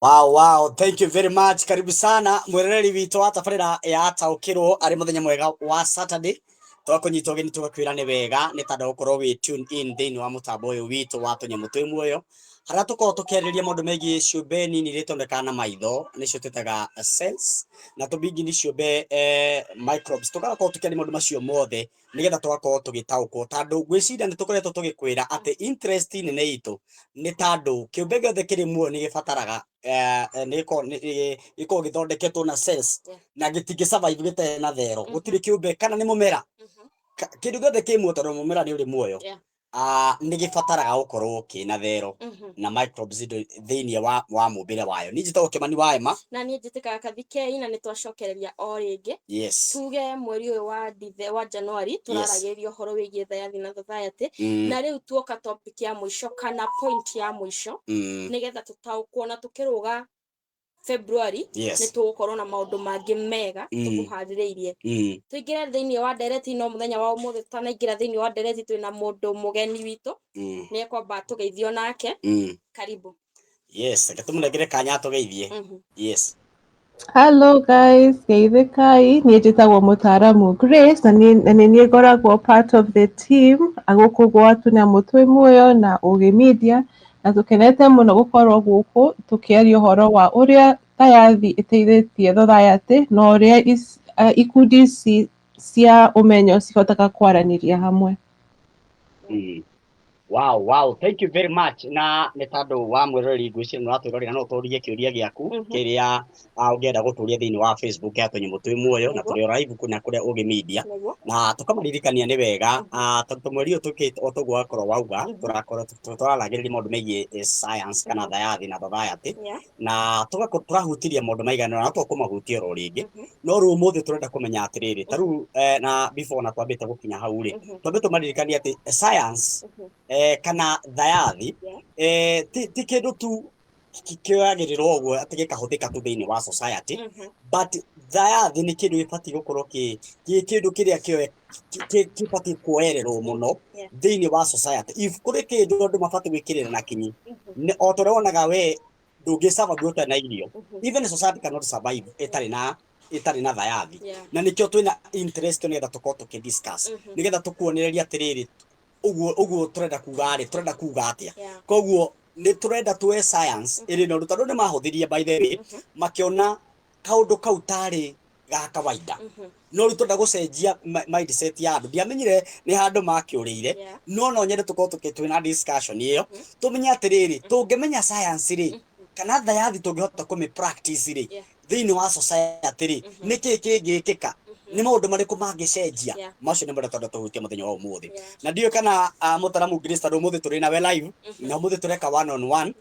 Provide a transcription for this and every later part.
Wow, thank you very much. Karibu sana mwiroreri witũ wa tabarĩra ya taũkĩrwo arĩ mũthenya mwega wa Saturday. Twakũnyita ũgeni tũgakwĩra nĩ wega nĩ tondũ gũkorwo wĩ tune in thĩinĩ wa mũtambo ũyũ witũ wa tũnyamũ twĩ muoyo, harĩa tũkoragwo tũkĩarĩrĩria maũndũ megiĩ ciũmbe nini iria itonekaga na maitho, nĩcio twĩtaga cells, na tũmbingi nĩ ciũmbe microbes. Tũgakorwo tũkĩaria maũndũ macio mothe nĩgetha tũgakorwo tũgĩtaũkwo, tondũ ngwĩciria nĩ tũkoretwo tũgĩkwĩra atĩ interest nene itũ nĩ tondũ kĩũmbe gĩothe kĩrĩ muoyo nĩ gĩbataraga nĩ gĩkoragwo gĩthondeketwo na cells na gĩtingĩ survive gĩtarĩ na thero. Gũtirĩ kĩũmbe, kana nĩ mũmera, kĩndũ gĩothe kĩ muoyo, tondũ mũmera nĩ ũrĩ muoyo, nĩ gĩbataraga gũkorwo kĩna thero na microbes indo thĩinĩ wa mũmbĩre wayo. Niĩ njĩtagwo Kĩmani wa Emma. Na niĩ njĩtĩkaga Kathikei, na nĩ twacokereria o rĩngĩ. Tuge mweri ũyũ wa January tũraragĩrĩria ũhoro wĩgiĩ thayathi na society, na rĩu tuoka topic ya mũico kana point ya mũico, nĩgetha tũtaũkwo na tũkĩrũga February nĩ tũgũkorwo na maũndũ mangĩ mega tũkũharĩrĩirie. Tũingĩre thĩinĩ wa ndereti, no mũthenya wa ũmũthĩ tũtanaingĩra thĩinĩ wa ndereti, twĩna mũndũ mũgeni witũ, nĩ ekwamba tũgeithio nake. Karibu. Yes, reke tũmũnengere kanya atũgeithie. Yes. Hello guys, geithĩkai. Niĩ njĩtagwo mũtaaramu Grace na nĩ niĩ ngoragwo part of the team gũkũ gwa Tũnyamũ Twĩ Muoyo na Ũgĩ Media, na tũkenete mũno gũkorwo gũkũ tũkĩaria ũhoro wa ũrĩa thayathi ĩteithĩtie society na ũrĩa ikundi ici cia ũmenyo cihotaga kwaranĩria hamwe. Wow, thank you very much. Na nĩ tondũ wa mwĩroreri, ngwĩciria nĩ ũratwĩrorera, no ũtũrie kĩũria gĩaku kĩrĩa ũngĩenda gũtũria thĩinĩ wa Facebook ya Tũnyamũ Twĩ Muoyo, na tũrĩ o live na kũrĩa Ũgĩ Media, na tũkamaririkania nĩ wega, tondũ mweri ũyũ tũkĩte o toguo wakorwo wauga, tũrakorwo tũraragĩrĩria maũndũ megiĩ science kana thayathi na society, na tũgakorwo tũrahutirie maũndũ maigana ũna, na tũkũmahutia oro rĩngĩ. No rĩu ũmũthĩ tũrenda kũmenya atĩrĩrĩ, ta rĩu na before na twambĩte gũkinya hau rĩ, twambe tũmaririkanie atĩ science kana thayathi ti kĩndũ tu kĩoyagĩrĩrwo ũguo atĩ gĩkahũthĩka tu thĩinĩ wa society, but thayathi nĩ kĩndũ gĩbatiĩ gũkorwo kĩ kĩndũ kĩrĩa kĩbatiĩ kuoererwo mũno thĩinĩ wa society. If kũrĩ kĩndũ andũ mabatiĩ gwĩkĩrĩra na kinyi, nĩ o ta ũrĩa wonaga we ndũngĩ survive ũtarĩ na irio, even society cannot survive ĩtarĩ na thayathi. Na nĩkĩo twĩna interest nĩgetha tũkorwo tũkĩ discuss, nĩgetha tũkuonereria atĩrĩrĩ, ũguo ũguo tũrenda kuga rĩ, tũrenda kuga atĩa? Koguo nĩ tũrenda tuoe science ĩrĩ na ũndũ, tondũ nĩ mahũthĩrie, by the way, makĩona kaũndũ kau tarĩ ga kawaida, no rĩu tũrenda gũcenjia mindset ya andũ. Ndiamenyire nĩ handũ makĩũrĩire, no nyende tũkorwo twĩna discussion ĩyo, tũmenye atĩrĩrĩ, tũngĩmenya science rĩ, kana thayathi tũngĩhota kũmĩ practice rĩ, thĩinĩ wa society rĩ, nĩ kĩĩ kĩngĩkĩka? Nĩ maũndũ marĩkũ mangĩcenjia? Macio nĩ marĩa tũrenda tũhutie mũthenya wa ũmũthĩ. Na ndiũĩ kana mũtaramu Grace, tondũ ũmũthĩ tũrĩ nawe live, na ũmũthĩ tũreka one on one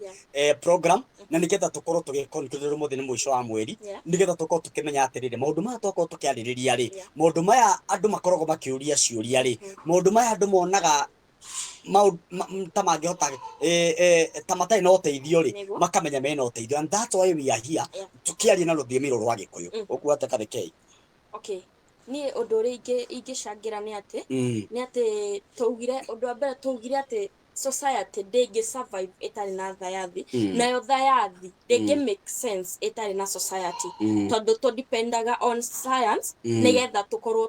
program, na nĩgetha tũkorwo tũgĩ conclude, ũmũthĩ nĩ mũico wa mweri, nĩgetha tũkorwo tũkĩmenya atĩrĩrĩ, maũndũ maya twakorwo tũkĩarĩrĩria rĩ, maũndũ maya andũ makoragwo makĩũria ciũria rĩ, maũndũ maya andũ monaga ta mangĩhota ta matarĩ na ũteithio rĩ, makamenya mena ũteithio, and that's why we are here, tũkĩaria na rũthiomi rũrũ rwa Gĩkũyũ. Ũkuga atĩa, Kathikei? Okay, niĩ ũndũ ũrĩa ingĩcangĩra nĩ atĩ nĩ atĩ twaugire, ũndũ wa mbere twaugire atĩ society ndĩngĩ survive ĩtarĩ na thayathi, nayo thayathi ndĩngĩ make sense ĩtarĩ na society, tondũ tũdependaga on science nĩgetha tũkorwo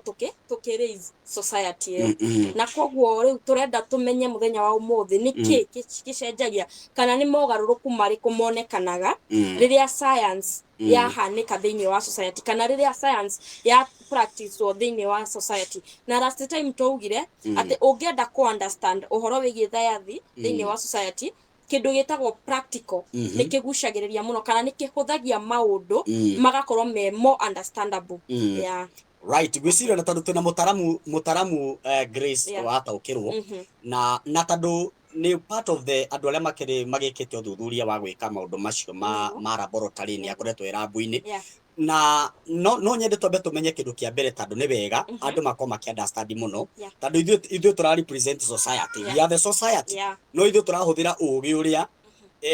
tũkĩ raise society ĩyo. Na koguo rĩu tũrenda tũmenye mũthenya wa ũmũthĩ nĩ kĩ gĩcenjagia kana nĩ mogarũrũku marĩkũ monekanaga rĩrĩa science yahanĩka thĩinĩ wa society, kana rĩrĩa science ya practice thĩinĩ wa society. Na last time twaugire atĩ ũngĩenda kũ understand ũhoro wĩgiĩ thayathi thĩinĩ wa society, kĩndũ gĩtagwo practical nĩ kĩgucagĩrĩria mũno kana nĩ kĩhũthagia maũndũ magakorwo me more understandable. Yeah. Right, ngwĩciria na tondũ twĩna mũtaramu Grace wataũkĩrwo, na tondũ nĩ part of the andũ arĩa makĩrĩ magĩkĩte ũthuthuria wa gwĩka maũndũ macio ma ma laboratory, nĩ akoretwo e lab-inĩ, na no nyende twambe tũmenye kĩndũ kĩa mbere, tondũ nĩ wega andũ makorwo makĩ understand mũno, tondũ ithuĩ tũra represent society. We are the society. No ithuĩ tũrahũthĩra ũgĩ ũrĩa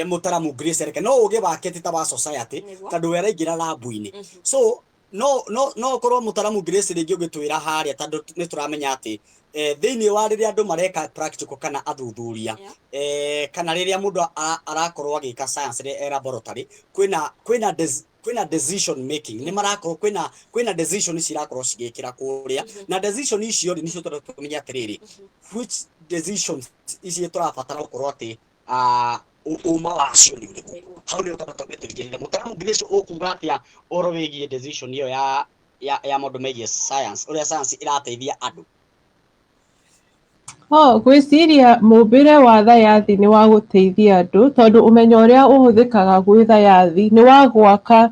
mũtaramu Grace areka, no ũgĩ wake ti ta wa society, tondũ we araingĩra lab-inĩ. So no ũkorwo mũtaramu Grace rĩngĩ ũngĩtwĩra harĩa, tondũ nĩ tũramenya atĩ Thĩinĩ wa rĩrĩa andũ mareka practical kana athuthuria, kana rĩrĩa mũndũ arakorwo agĩka science rĩ e laboratory, kwĩna decision making, nĩ marakorwo kwĩna decision cirakorwo cigĩkĩra kũrĩa, na decision icio rĩ, nicio tũrenda tũmenye atĩrĩrĩ, which decisions ici tũrabatara gũkorwo atĩ ũma wacio nĩ ũrĩkũ. Hau nĩho tũrenda twambe tũingĩrĩre. Mũtaaramu Grace, ũkuga atĩa ũhoro wĩgiĩ decision ĩyo ya maũndũ megiĩ science, ũrĩa science ĩrateithia andũ? Oh, ngwĩciria mũmbĩre wa thayathi nĩ wa gũteithia andũ, tondũ ũmenyo ũrĩa ũhũthĩkaga gwĩ thayathi nĩ wa gwaka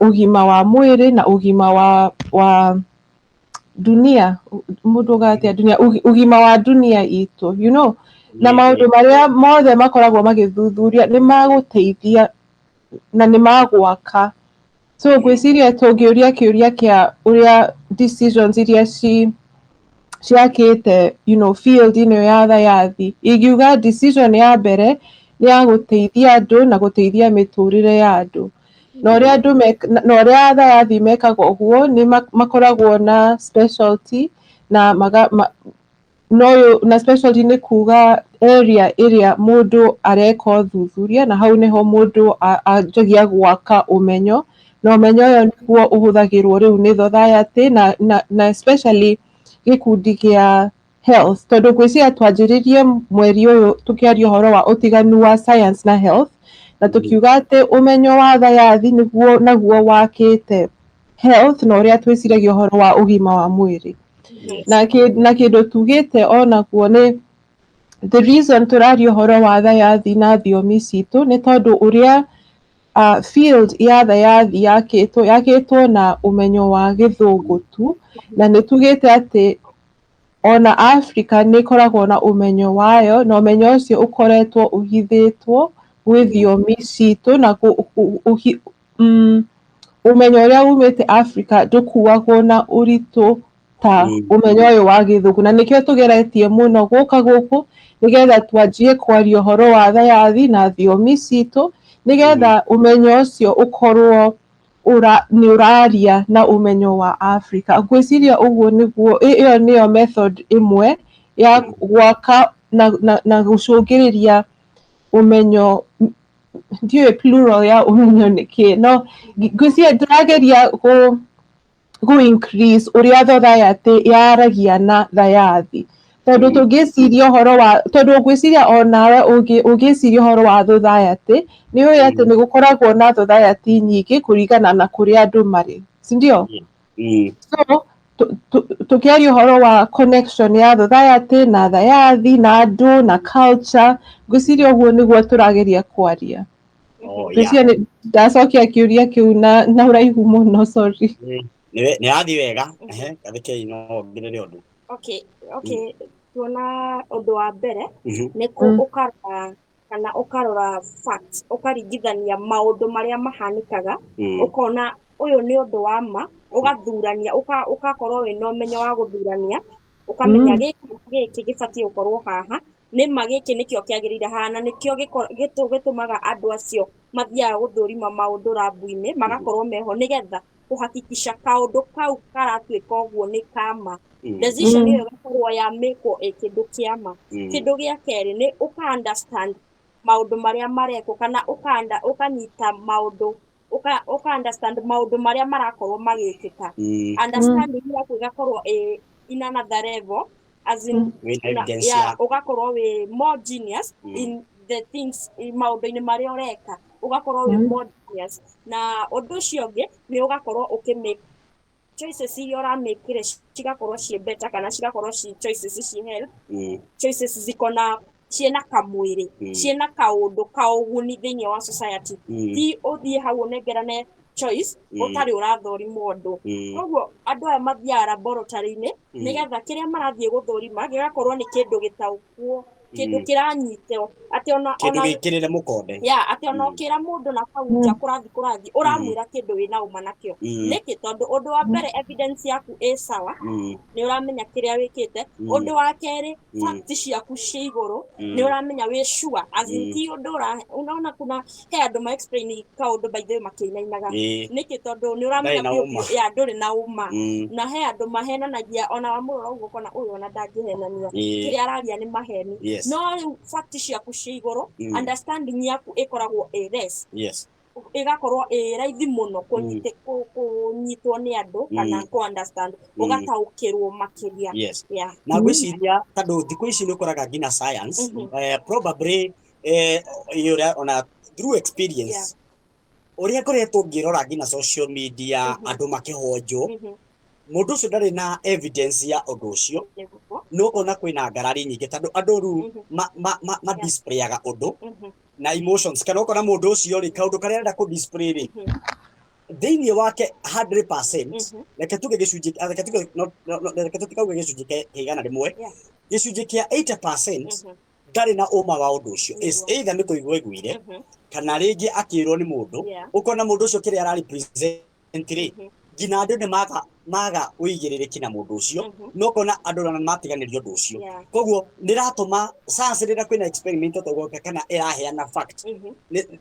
ũgima wa mwĩrĩ na ũgima wa dunia, mũndũ uga atĩa, dunia, ũgima wa dunia itũ, na maũndũ marĩa mothe makoragwo magĩthuthuria nĩ magũteithia na nĩ magwaka. So ngwĩciria tũngĩũria kĩũria kĩa ũrĩa decisions iria ci ciakĩte field ĩno ya thayathi, ingiuga decision ya mbere nĩ ya gũteithia andũ na gũteithia mĩtũrĩre ya andũ, na ũrĩa andũ na ũrĩa thayathi mekaga ũguo nĩ makoragwo na specialty na maga, ma, no na specialty nĩ kuga area ĩrĩa mũndũ areka ũthuthuria, na hau nĩho mũndũ anjagia gwaka ũmenyo, na ũmenyo ũyũ nĩguo ũhũthagĩrwo rĩu nĩ society na especially gĩkundi kĩa health, tondũ ngwĩciria twanjĩrĩrie mweri ũyũ tũkĩaria ũhoro wa ũtiganu wa science na health, na tũkiuga atĩ ũmenyo wa thayathi nĩguo naguo wakĩte health na ũrĩa twĩciragia ũhoro wa ũgima wa mwĩrĩ. Na kĩndũ tugĩte onaguo nĩ the reason tũraria ũhoro wa thayathi na thiomi citũ nĩ tondũ ũrĩa field ya thayathi yakĩtwo na ũmenyo wa gĩthũngũ tu, na nĩ tugĩte atĩ ona Africa nĩ ĩkoragwo na ũmenyo wayo, na ũmenyo ũcio ũkoretwo ũhithĩtwo gwĩ thiomi citũ, na ũmenyo ũrĩa umĩte Africa ndũkuagwo na ũritũ ta ũmenyo ũyũ wa gĩthũngũ, na nĩkĩo tũgeretie mũno gũka gũkũ nĩgetha twanjie kwaria ũhoro wa thayathi na thiomi citũ, nĩgetha ũmenyo ũcio ũkorwo nĩ ũraria na ũmenyo wa Africa. Ngwĩciria ũguo nĩguo, ĩyo nĩyo method ĩmwe ya gwaka na gũcũngĩrĩria ũmenyo. Ndiũĩ plural ya ũmenyo nĩ kĩ, no ngwĩciria ndĩrageria gũ increase ũrĩa society yaragia na thayathi, tondũ tũngĩciria ũhoro wa, tondũ ngwĩciria onawe ũngĩciria ũhoro wa society, nĩ ũĩ atĩ nĩ gũkoragwo na society nyingĩ kũringana na kũrĩa andũ marĩ, si ndio? Mm. So tũkĩaria ũhoro wa connection ya society na thayathi na andũ na culture, ngwĩciria ũguo nĩguo tũrageria kwaria. Oh, yeah. Ngwĩciria nĩ ndacokia kĩũria kĩu na ũraihu mũno, sorry. Nĩ yathiĩ wega. Ehe, Gathĩkei, no wongerere ũndũ. Okay, tuona ũndũ wa mbere nĩ ũkarora kana ũkarora facts, ũkaringithania maũndũ marĩa mahanĩkaga, ũkona ũyũ nĩ ũndũ wa ma, ũgathurania, ũgakorwo wĩna ũmenyo wa gũthurania, ũkamenya gĩkĩ gĩkĩ gĩbatiĩ gũkorwo haha, nĩ ma gĩkĩ nĩkĩo kĩagĩrĩire haha, na nĩkĩo gĩtũmaga andũ acio mathiaga gũthũrima maũndũ rambu-inĩ magakorwo meho nĩgetha kũhakikisha kaũndũ kau karatuĩka ũguo nĩ kama. Decision ĩyo ĩgakorwo ya mĩkwo ĩ kĩndũ kĩa ma. Kĩndũ gĩa kerĩ nĩ ũka understand maũndũ marĩa marekwo, kana ũkanyita maũndũ, ũka understand maũndũ marĩa marakorwo magĩkĩka. Understanding yaku ĩgakorwo ĩ in another level, as in Wĩna evidence ũgakorwo wĩ more genius in the things, maũndũ-inĩ marĩa ũreka, ũgakorwo wĩ more genius. Na ũndũ ũcio ũngĩ nĩ ũgakorwo ũkĩ make choices iria ũramĩkire cigakorwo ciĩ better, kana cigakorwo ci choices ci health, choices ziko na ciĩna kamwĩrĩ, ciĩna kaũndũ kaũguni thĩinĩ wa society, ti ũthiĩ hau ũnengerane choice ũtarĩ ũrathũrimwo ũndũ. Koguo andũ aya mathiaga laboratory-inĩ nĩgetha kĩrĩa marathiĩ gũthũrima gĩgakorwo nĩ kĩndũ gĩtaũkwo. Kĩndũ kĩranyitwo atĩ ona Kĩndũ ona gĩkĩrĩre mũkonde. Ya, atĩ ona ũkĩra mũndũ na kau nja kũrathiĩ ũramwĩra kĩndũ wĩna ũma nakĩo. Nĩkĩ? Tondũ ũndũ wa mbere, evidence yaku ĩ sawa, nĩ ũramenya kĩrĩa wĩkĩte. Ũndũ wa kerĩ, fact ciaku ciĩ igũrũ, nĩ ũramenya wĩ sure, as in ti ũndũ unaona kuna he andũ ma explain kaũndũ, by the way, makĩinainaga. Nĩkĩ? Tondũ nĩ ũramenya Ndarĩ na biũ ũma. Biũ ya ndũrĩ na ũma. Na he andũ mahenanagia, ona wamũrora ũguo ũkona ũyũ ona ndangĩhenania, kĩrĩa araria nĩ maheni. No rĩu fact ciaku ciĩ igũrũ, understanding yaku ĩkoragwo ĩ less, ĩgakorwo ĩ raithi mũno kũnyitwo nĩ andũ kana kũ understand, ũgataũkĩrwo makĩria. Yeah. Na ngwĩciria tondũ thikũ ici nĩ ũkoraga nginya science, probably ũrĩa ona through experience, ũrĩa ngoretwo ngĩrora nginya social media, andũ makĩhonjwo, mũndũ ũcio ndarĩ na evidence ya ũndũ ũcio. No ũkona kwĩna ngarari nyingĩ tondũ andũ rĩu ma displayaga ũndũ na emotions, kana ũkona mũndũ ũcio rĩ, kaũndũ karĩa arenda kũ display rĩ, thĩinĩ wake 100%, reke tuge gĩcunjĩ, reke tuge no, reke tũtikauge gĩcunjĩ kĩa 100, gĩcunjĩ kĩa 80% ndarĩ na ũma wa ũndũ ũcio. Is either nĩ kũigua aiguire kana rĩngĩ akĩrwo nĩ mũndũ. Ũkona mũndũ ũcio kĩrĩa ara represent rĩ, nginya andũ nĩ maga ũigĩrĩrĩki na mũndũ ũcio. No ũkona andũ ona matiganĩria ũndũ ũcio. Koguo nĩ ĩratũma science, rĩrĩa kwĩna experiment toguo kana ĩraheana fact,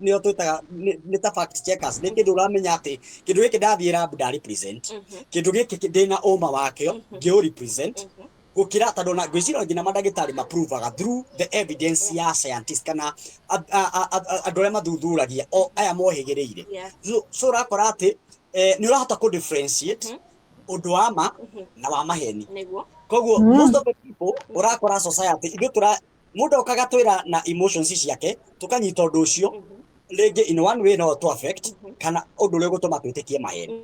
nĩyo twĩtaga nĩ ta fact checkers. Nĩ kĩndũ ũramenya atĩ kĩndũ gĩkĩ ndathiĩ lab nda represent, kĩndũ gĩkĩ ndĩna ũma wakĩo ngĩũ represent, gũkĩra tondũ na ngwĩciria nginya mandagĩtarĩ maprovaga through the evidence ya scientist kana andũ arĩa mathuthuragia o aya mohĩgĩrĩire. So ũrakora atĩ nĩ ũrahota kũ differentiate ũndũ wa ma na wa maheni. Koguo most of the people, ũrakora society ithuĩ tũra mũndũ okaga twĩra na emotions ciake, tũkanyita ũndũ ũcio rĩngĩ in one way no to affect kana ũndũ ũrĩa ũgũtũma twĩtĩkie maheni.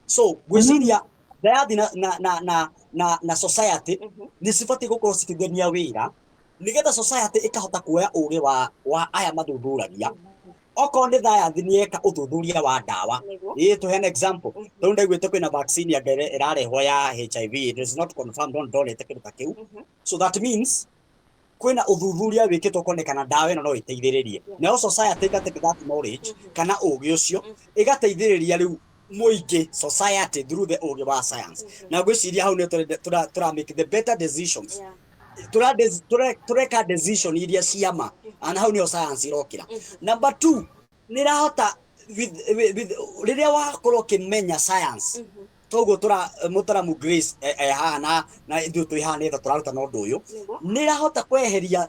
So ngwĩciria thayathi na society nĩ cibatiĩ gũkorwo cikĩgenia wĩra nĩgetha society ĩkahota kuoya ũgĩ wa aya mathuthuragia. Okorwo nĩ thayathi nĩ eka ũthuthuria wa ndawa, ĩĩ, tũheane example, rĩu ndaiguĩte kwĩna vaccine ya mbere ĩrarehwo ya HIV. It is not confirmed, no ndonete kĩndũ ta kĩu. So that means kwĩna ũthuthuria wĩkĩtwo kuonekana ndawa ĩno no ĩteithĩrĩrie. Nayo society ĩga take that knowledge kana ũgĩ ũcio, ĩgateithĩrĩria rĩu mũingĩ, society, through the ũgĩ wa science. Na ngwĩciria hau nĩ tũra make the better decisions, tũreka decision iria ciama, na hau nĩho science irokĩra. Number two, nĩ ĩrahota with rĩrĩa wakorwo ũkĩmenya science toguo tũra mũtaramu Grace haha na ithuĩ twĩ haha nĩgetha tũrarutana ũndũ ũyũ, nĩ ĩrahota kweheria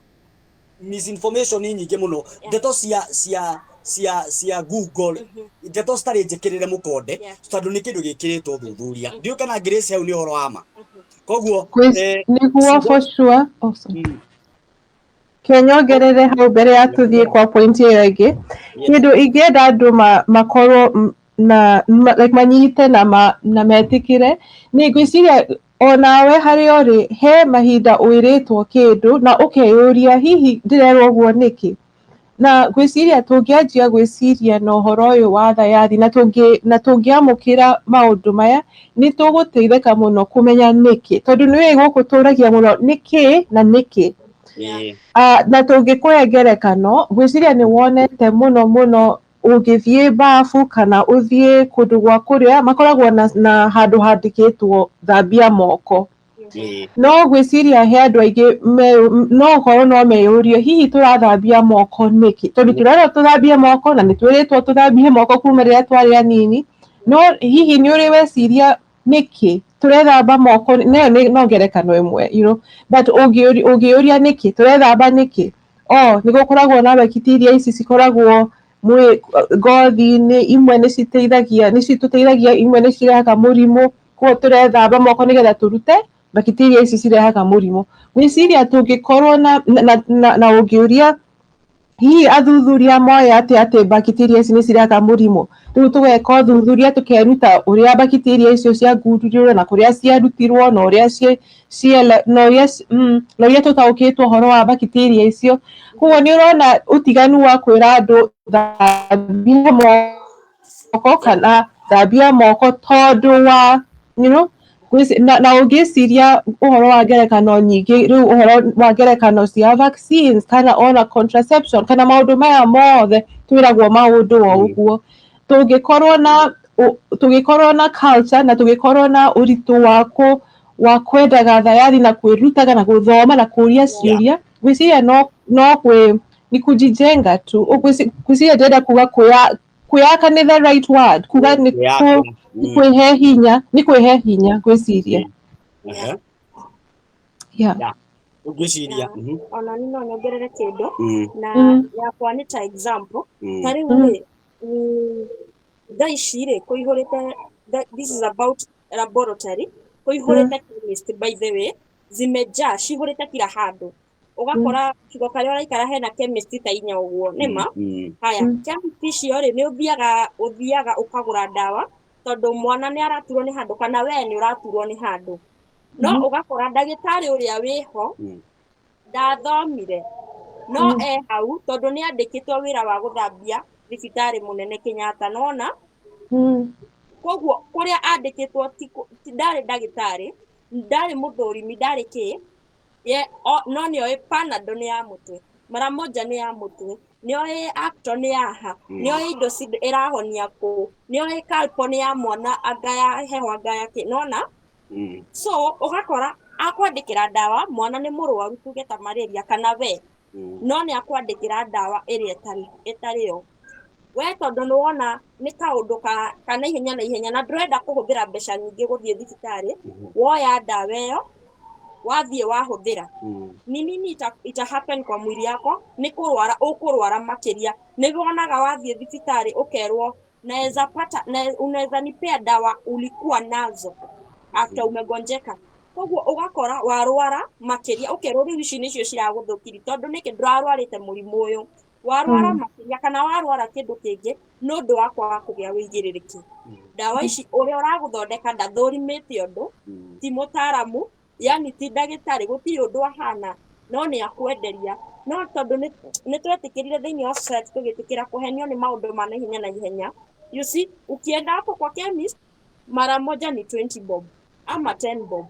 misinformation nyingĩ mũno, ndeto cia Google, ndeto citarĩ njĩkĩrĩre mũkonde, tondũ nĩ kĩndũ gĩkĩrĩtwo ũthuthuria. Ndiũĩ kana Grace hau nĩ ũhoro wa ma. Koguo Nĩguo, for sure. Oh, sorry. Kĩnyongerere hau mbere ya tũthiĩ kwa point ĩyo ĩngĩ. Kĩndũ ingĩenda andũ makorwo na like manyite na metĩkĩre, nĩ ngwĩciria onawe harĩa ũrĩ he mahinda ũĩrĩtwo kĩndũ na ũkeyũria, hihi ndĩrerwo ũguo nĩkĩ? Na ngwĩciria tũngĩanjia gwĩciria na ũhoro ũyũ wa thayathi na tũngĩamũkĩra maũndũ maya, nĩ tũgũteithĩka mũno kũmenya nĩkĩ, tondũ nĩũĩ gũkũ tũragia mũno nĩkĩ na nĩkĩ. Na tũngĩkũhe ngerekano, ngwĩciria nĩ wonete mũno mũno ũngĩthiĩ bafu kana ũthiĩ kũndũ gwa kũrĩa makoragwo na handũ handĩkĩtwo "thambia moko". No ngwĩciria he andũ aingĩ no ũkorwo no meyũrie, hihi tũrathambia moko nĩkĩ? Tondũ tũrerwo tũthambie moko na nĩ twĩrĩtwo tũthambie moko kuma rĩrĩa twarĩ anini, no hihi nĩ ũrĩ weciria nĩkĩ tũrethamba moko? Nayo nĩ no ngerekano ĩmwe, but ũngĩũria nĩkĩ tũrethamba nĩkĩ, o nĩ gũkoragwo na bacteria ici cikoragwo mwĩ ngothi-inĩ, imwe nĩ citeithagia, nĩ citũteithagia, imwe nĩ cirehaga mũrimũ, koguo tũrethamba moko nĩgetha tũrute bacteria ici cirehaga mũrimũ. Ngwĩciria tũngĩkorwo na ũngĩũria hihi athuthuria moĩ atĩa atĩ bacteria ici nĩ cirehaga mũrimũ, rĩu tũgeka ũthuthuria tũkeruta ũrĩa bacteria icio ciagundurirwo na kũrĩa ciarutirwo na ũrĩa na ũrĩa tũtaũkĩtwo ũhoro wa bacteria icio. Koguo nĩ ũrona ũtiganu wa kwĩra andũ thambia moko kana thambia moko tondũ wa. Na ũngĩciria ũhoro wa ngerekano nyingĩ rĩu, ũhoro wa ngerekano cia vaccines kana ona contraception kana maũndũ maya mothe twĩragwo maũndũ o ũguo, tũngĩkorwo na culture na tũngĩkorwo na ũritũ wa kwendaga thayathi na kwĩrutaga na gũthoma na kũria ciũria, ngwĩciria no kwĩ ni kujijenga tu. Ngwĩciria ndĩrenda kuga kwĩyaka nĩ the right word, kuga nĩ Kwĩyaka. Nĩ kwĩhe hinya, nĩ kwĩhe hinya ngwĩciria. Yeah. Yeah. Ngwĩciria. Ona ni no nyongerere kĩndũ na yakwa nĩ ta example. Ta rĩu rĩ, thaa ici rĩ kũihũrĩte, this is about laboratory, kũihũrĩte chemist, by the way, zimejaa, cihũrĩte kila handũ. Ũgakora kigo karĩa ũraikara hena chemist ta inya ũguo, nĩma. Haya, chemist icio rĩ, nĩ ũthiaga ũkagũra ndawa tondũ mwana nĩ araturwo nĩ handũ kana we nĩ ũraturwo nĩ handũ, no ũgakora ndagĩtarĩ ũrĩa wĩho ndathomire, no e hau tondũ nĩ andĩkĩtwo wĩra wa gũthambia thibitarĩ mũnene Kenyatta, nona. Koguo kũrĩa andĩkĩtwo ti ndarĩ ndagĩtarĩ, ndarĩ mũthũrimi, ndarĩ kĩ ye no nĩoĩ Panadol nĩ ya mũtwe, mara moja nĩ ya mũtwe, nĩoĩ Acto nĩ yaha, nĩoĩ indo ĩrahonia kũ, nĩoĩ Calpol nĩ ya mwana, anga ya heho, anga ya kĩ, nona. So ũgakora akwandĩkĩra ndawa, mwana nĩ mũrwaru, tuge ta malaria kana we, no nĩ akwandĩkĩra ndawa ĩrĩa ĩtarĩ yo. We tondũ nĩ wona nĩ kaũndũ ka naihenya naihenya na ndũrenda kũhũthĩra mbeca nyingĩ gũthiĩ thibitarĩ, woya ndawa ĩyo, wathiĩ wahũthĩra, ni nini ita happen kwa mwili yako? Nĩ kũrwara ũkũrwara makĩria. Nĩ wonaga wathiĩ thibitarĩ ũkerwo naweza pata na unaweza nipea dawa ulikuwa nazo after umegonjeka. Koguo ũgakora warwara makĩria, ũkerwo rĩu ici nĩcio ciragũthũkirie, tondũ nĩkĩ ndũrarwarĩte mũrimũ ũyũ, warwara makĩria kana warwara kĩndũ kĩngĩ nĩ ũndũ wa kwaga kũgĩa wĩigĩrĩrĩki. Ndawa ici, ũrĩa ũragũthondeka ndathũrimĩte ũndũ, ti mũtaaramu, yani ti ndagĩtarĩ, gũtirĩ ũndũ ahana, no nĩ akwenderia. No tondũ nĩ twetĩkĩrire thĩinĩ wa society, tũgĩtĩkĩra kũhenio nĩ maũndũ ma naihenya naihenya. You see, ukienda hapo kwa chemist mara moja ni 20 bob ama 10 bob,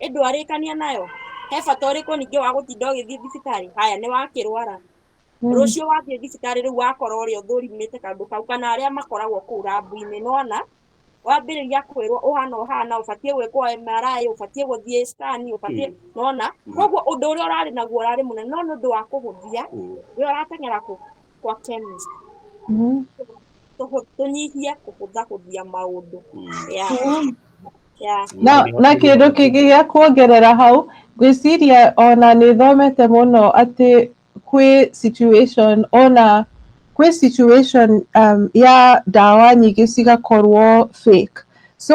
ĩndwarĩkania nayo, he bata ũrĩkũ ningĩ wa gũtinda ũgĩthiĩ thibitarĩ? Haya, nĩ wakĩrwara, rũciũ wathiĩ thibitarĩ rĩu wakora ũrĩa ũthũrimĩte kaũndũ kau kana arĩa makoragwo kũu rambu-inĩ, nona wambĩrĩria kwĩrwo ũhana ũhana, ũbatiĩ gwĩkwo MRI, ũbatiĩ gũthiĩ scan, ũbatiĩ, nona. Koguo ũndũ ũrĩa ũrarĩ naguo ũrarĩ mũnene, no nĩ ũndũ wa kũhũthia, we ũrateng'era kũ kwa chemist. Tũnyihie kũhũthahũthia maũndũ, yeah. Na kĩndũ kĩngĩ gĩa kuongerera hau, ngwĩciria ona nĩ thomete mũno atĩ kwĩ situation, ona kwĩ situation ya ndawa nyingĩ cigakorwo fake. So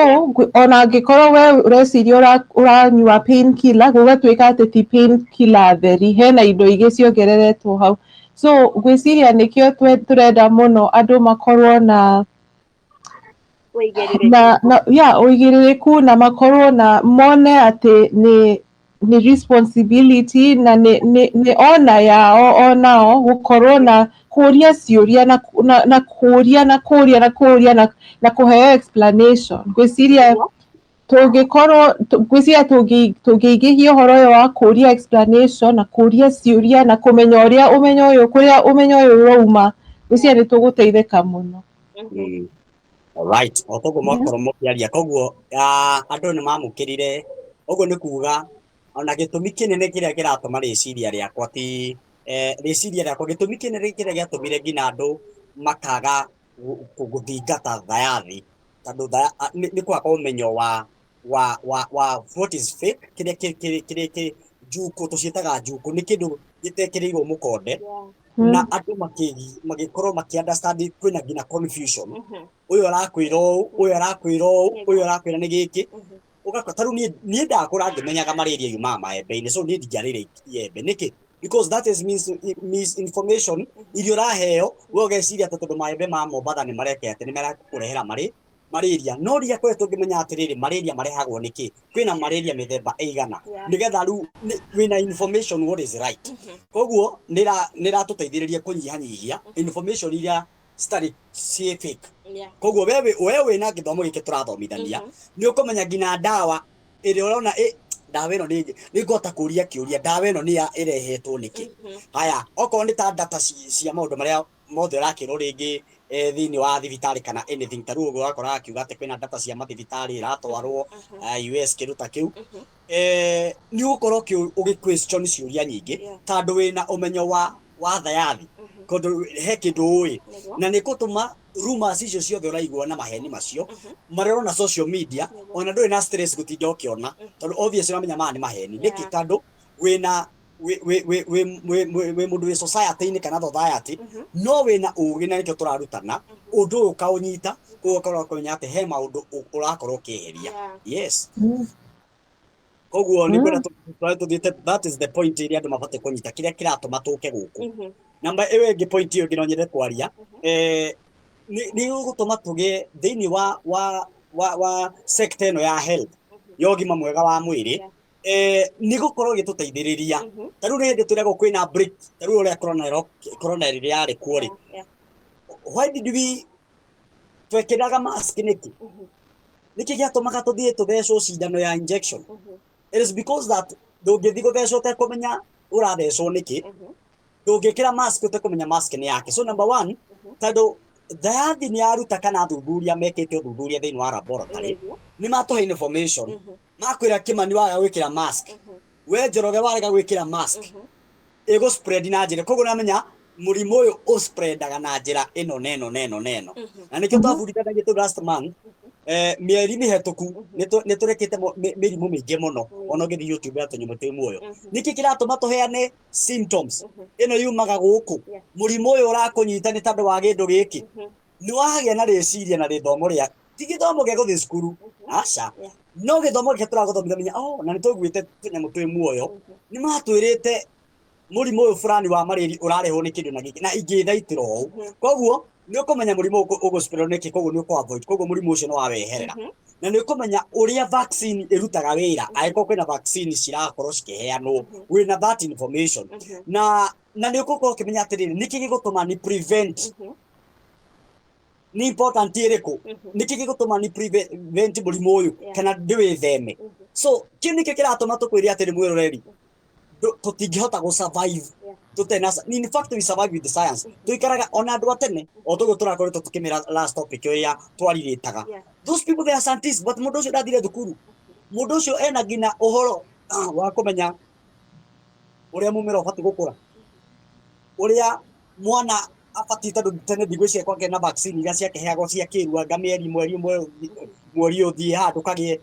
ona angĩkorwo we ũreciria ũranyua pain killer, gũgatuĩka atĩ ti pain killer theri, hena indo ingĩ ciongereretwo hau. So ngwĩciria nĩkĩo tũrenda mũno andũ makorwo na Wĩigĩrĩrĩki. Na ya ũigĩrĩrĩku na makorwo na mone atĩ nĩ responsibility na nĩ ona yao onao gũkorwo na kũria ciũria na kũria na kũria na kũria na kũheo explanation. Ngwĩciria tũngĩkorwo ngwĩciria tũngĩingĩhia ũhoro ũyũ wa kũria explanation na kũria ciũria na kũmenya ũrĩa ũmenyo ũyũ, kũrĩa ũmenyo ũyũ ũrauma, ngwĩciria nĩ tũgũteithĩka mũno. Alright, o koguo mwakorwo mũkĩaria, koguo andũ nĩ mamũkĩrire ũguo, nĩ kuga ona gĩtũmi kĩnene kĩrĩa kĩratũma rĩciria rĩakwa ti rĩciria rĩakwa, gĩtũmi kĩnene kĩrĩa gĩatũmire nginya andũ makaga gũthingata thayathi, tondũ nĩ kwaga ũmenyo wa what is fake, kĩrĩa kĩ njukũ, tũciĩtaga njukũ, nĩ kĩndũ gĩtekĩrĩirwo mũkonde, na andũ magĩkorwo makĩ understand kwĩna nginya confusion. Ũyũ arakwĩra ũũ, ũyũ arakwĩra ũũ, ũyũ arakwĩra nĩ gĩkĩ. Ũgakora ta rĩu niĩ ndakũra ngĩmenyaga malaria yumaga maembe-inĩ, so niĩ ndingĩarĩire iembe. Nĩkĩ? Because that is misinformation iria ũraheo, we ũgeciria atĩ tondũ maembe ma Mombatha nĩ mareka atĩ nĩ marakũrehera marĩ malaria. No rĩrĩa kwĩ tũngĩmenya atĩrĩrĩ, malaria marehagwo nĩkĩ, kwĩna malaria mĩthemba ĩigana, nĩgetha rĩu wĩna information what is right. Koguo nĩ ĩratũteithĩrĩria kũnyihanyihia information iria citarĩ ciĩ fake. Koguo we wĩna gĩthomo gĩkĩ tũrathomithania, nĩ ũkũmenya nginya ndawa. Ĩrĩa ũrona ndawa ĩno nĩ nĩ ngũhota kũria kĩũria, ndawa ĩno nĩ ya ĩrehetwo nĩkĩ? Haya, okorwo nĩ ta data cia maũndũ marĩa mothe ũrakĩrwo rĩngĩ thĩinĩ wa thibitarĩ kana anything, ta rĩu ũguo ũgakora akiuga atĩ kwĩna data cia mathibitarĩ iratwarwo US, kĩndũ ta kĩu, nĩ ũgũkorwo ũgĩ question ciũria nyingĩ tondũ wĩna ũmenyo wa thayathi, tondũ he kĩndũ ũĩ, na nĩ gũtũma rumors icio ciothe ũraigua na maheni macio marĩa ũrona social media, ona ndũrĩ na stress gũtinda ũkĩona, tondũ obviously ũramenya maya nĩ maheni. Nĩkĩ? Tondũ wĩna wĩ wĩ wĩ wĩ wĩ wĩ wĩ mũndũ wĩ society-inĩ kana society, no wĩna ũgĩ, na nĩkĩo tũrarutana ũndũ ũyũ ũkaũnyita, koguo ũkorwo ũkĩmenya atĩ he maũndũ ũrakorwo ũkĩeheria. Yes. Koguo nĩ ngwenda tũthiĩte, that is the point ĩrĩa andũ mabatiĩ kũnyita, kĩrĩa kĩratũma tũke gũkũ. Namba ĩyo ĩngĩ, point ĩyo ĩngĩ no nyende kwaria, nĩ gũtũma tũgĩe thĩinĩ wa sector ĩno ya health, ya ũgima mwega wa mwĩrĩ, nĩ gũkorwo ĩgĩtũteithĩrĩria. Ta rĩu nĩ hĩndĩ twĩragwo kwĩna break, ta rĩu ũrĩa corona rĩrĩa yarĩ kuo rĩ, why did we twekĩraga mask nĩkĩ? Nĩkĩ gĩatũmaga tũthiĩ tũthecwo cindano ya injection? It is because that ndũngĩthiĩ gũthecwo ũtekũmenya ũrathecwo nĩkĩ, ndũngĩkĩra mask ũtekũmenya mask nĩ yake. So number one, tondũ thayathi nĩ yaruta kana athuthuria mekĩte ũthuthuria thĩinĩ wa laboratory, nĩ matũhe information, makwĩra, "Kĩmani, waga gwĩkĩra mask, we Njoroge warega gwĩkĩra mask, ĩgũ spread na njĩra." Koguo namenya mũrimũ ũyũ ũ spreadaga na njĩra ĩno na ĩno na ĩno na ĩno, na nĩkĩo twabundithanagia tũ last month, mĩeri mĩhetũku, nĩ tũrekĩte mĩrimũ mĩingĩ mũno. Ona ũngĩthiĩ YouTube ya Tũnyamũ Twĩ Muoyo, nĩkĩ kĩratũma tũheane symptoms ĩno yumaga gũkũ, mũrimũ ũyũ ũrakũnyita nĩ tondũ wa kĩndũ gĩkĩ, nĩ wagĩa na rĩciria na rĩthomo rĩa, ti gĩthomo gĩa gũthiĩ cukuru, aca, no gĩthomo gĩkĩ tũragũthomithia. Menya, oh, na nĩ tũiguĩte Tũnyamũ Twĩ Muoyo nĩ matwĩrĩte mũrimũ ũyũ fulani wa marĩri ũrarehwo nĩ kĩndũ na gĩkĩ na ingĩthaitĩra ũũ. Koguo nĩ ũkũmenya mũrimũ ũgũ nĩkĩ, koguo nĩ ũkũ avoid, koguo mũrimũ ũcio nĩ waweherera, na nĩ ũkũmenya ũrĩa vaccine ĩrutaga wĩra, angĩkorwo kwĩna vaccine cirakorwo cikĩheanwo, wĩna that information, na nĩ ũgũkorwo ũkĩmenya atĩrĩrĩ, nĩkĩ gĩgũtũma ni prevent, nĩ important ĩrĩkũ, nĩkĩ gĩgũtũma ni prevent mũrimũ ũyũ kana ndĩwĩtheme. So kĩu nĩkĩo kĩratũma tũkwĩre atĩrĩ, mwĩroreri, tũtingĩhota gũ survive tũtarĩ na, in fact we survive with the science. Tũikaraga ona andũ a tene, o toguo tũrakoretwo tũkĩmĩra last topic ĩrĩa twarirĩtaga, those people, they are scientists, but mũndũ ũcio ndathire thukuru, mũndũ ũcio ena nginya ũhoro wa kũmenya ũrĩa mũmera ũbatiĩ gũkũra, ũrĩa mwana abatiĩ, tondũ tene ndigwĩciria kwagĩa na vaccine iria ciakĩheagwo cia kĩrua, mĩeri mweri ũmwe, mweri ũyũ ũthiĩ haha ndũkagĩe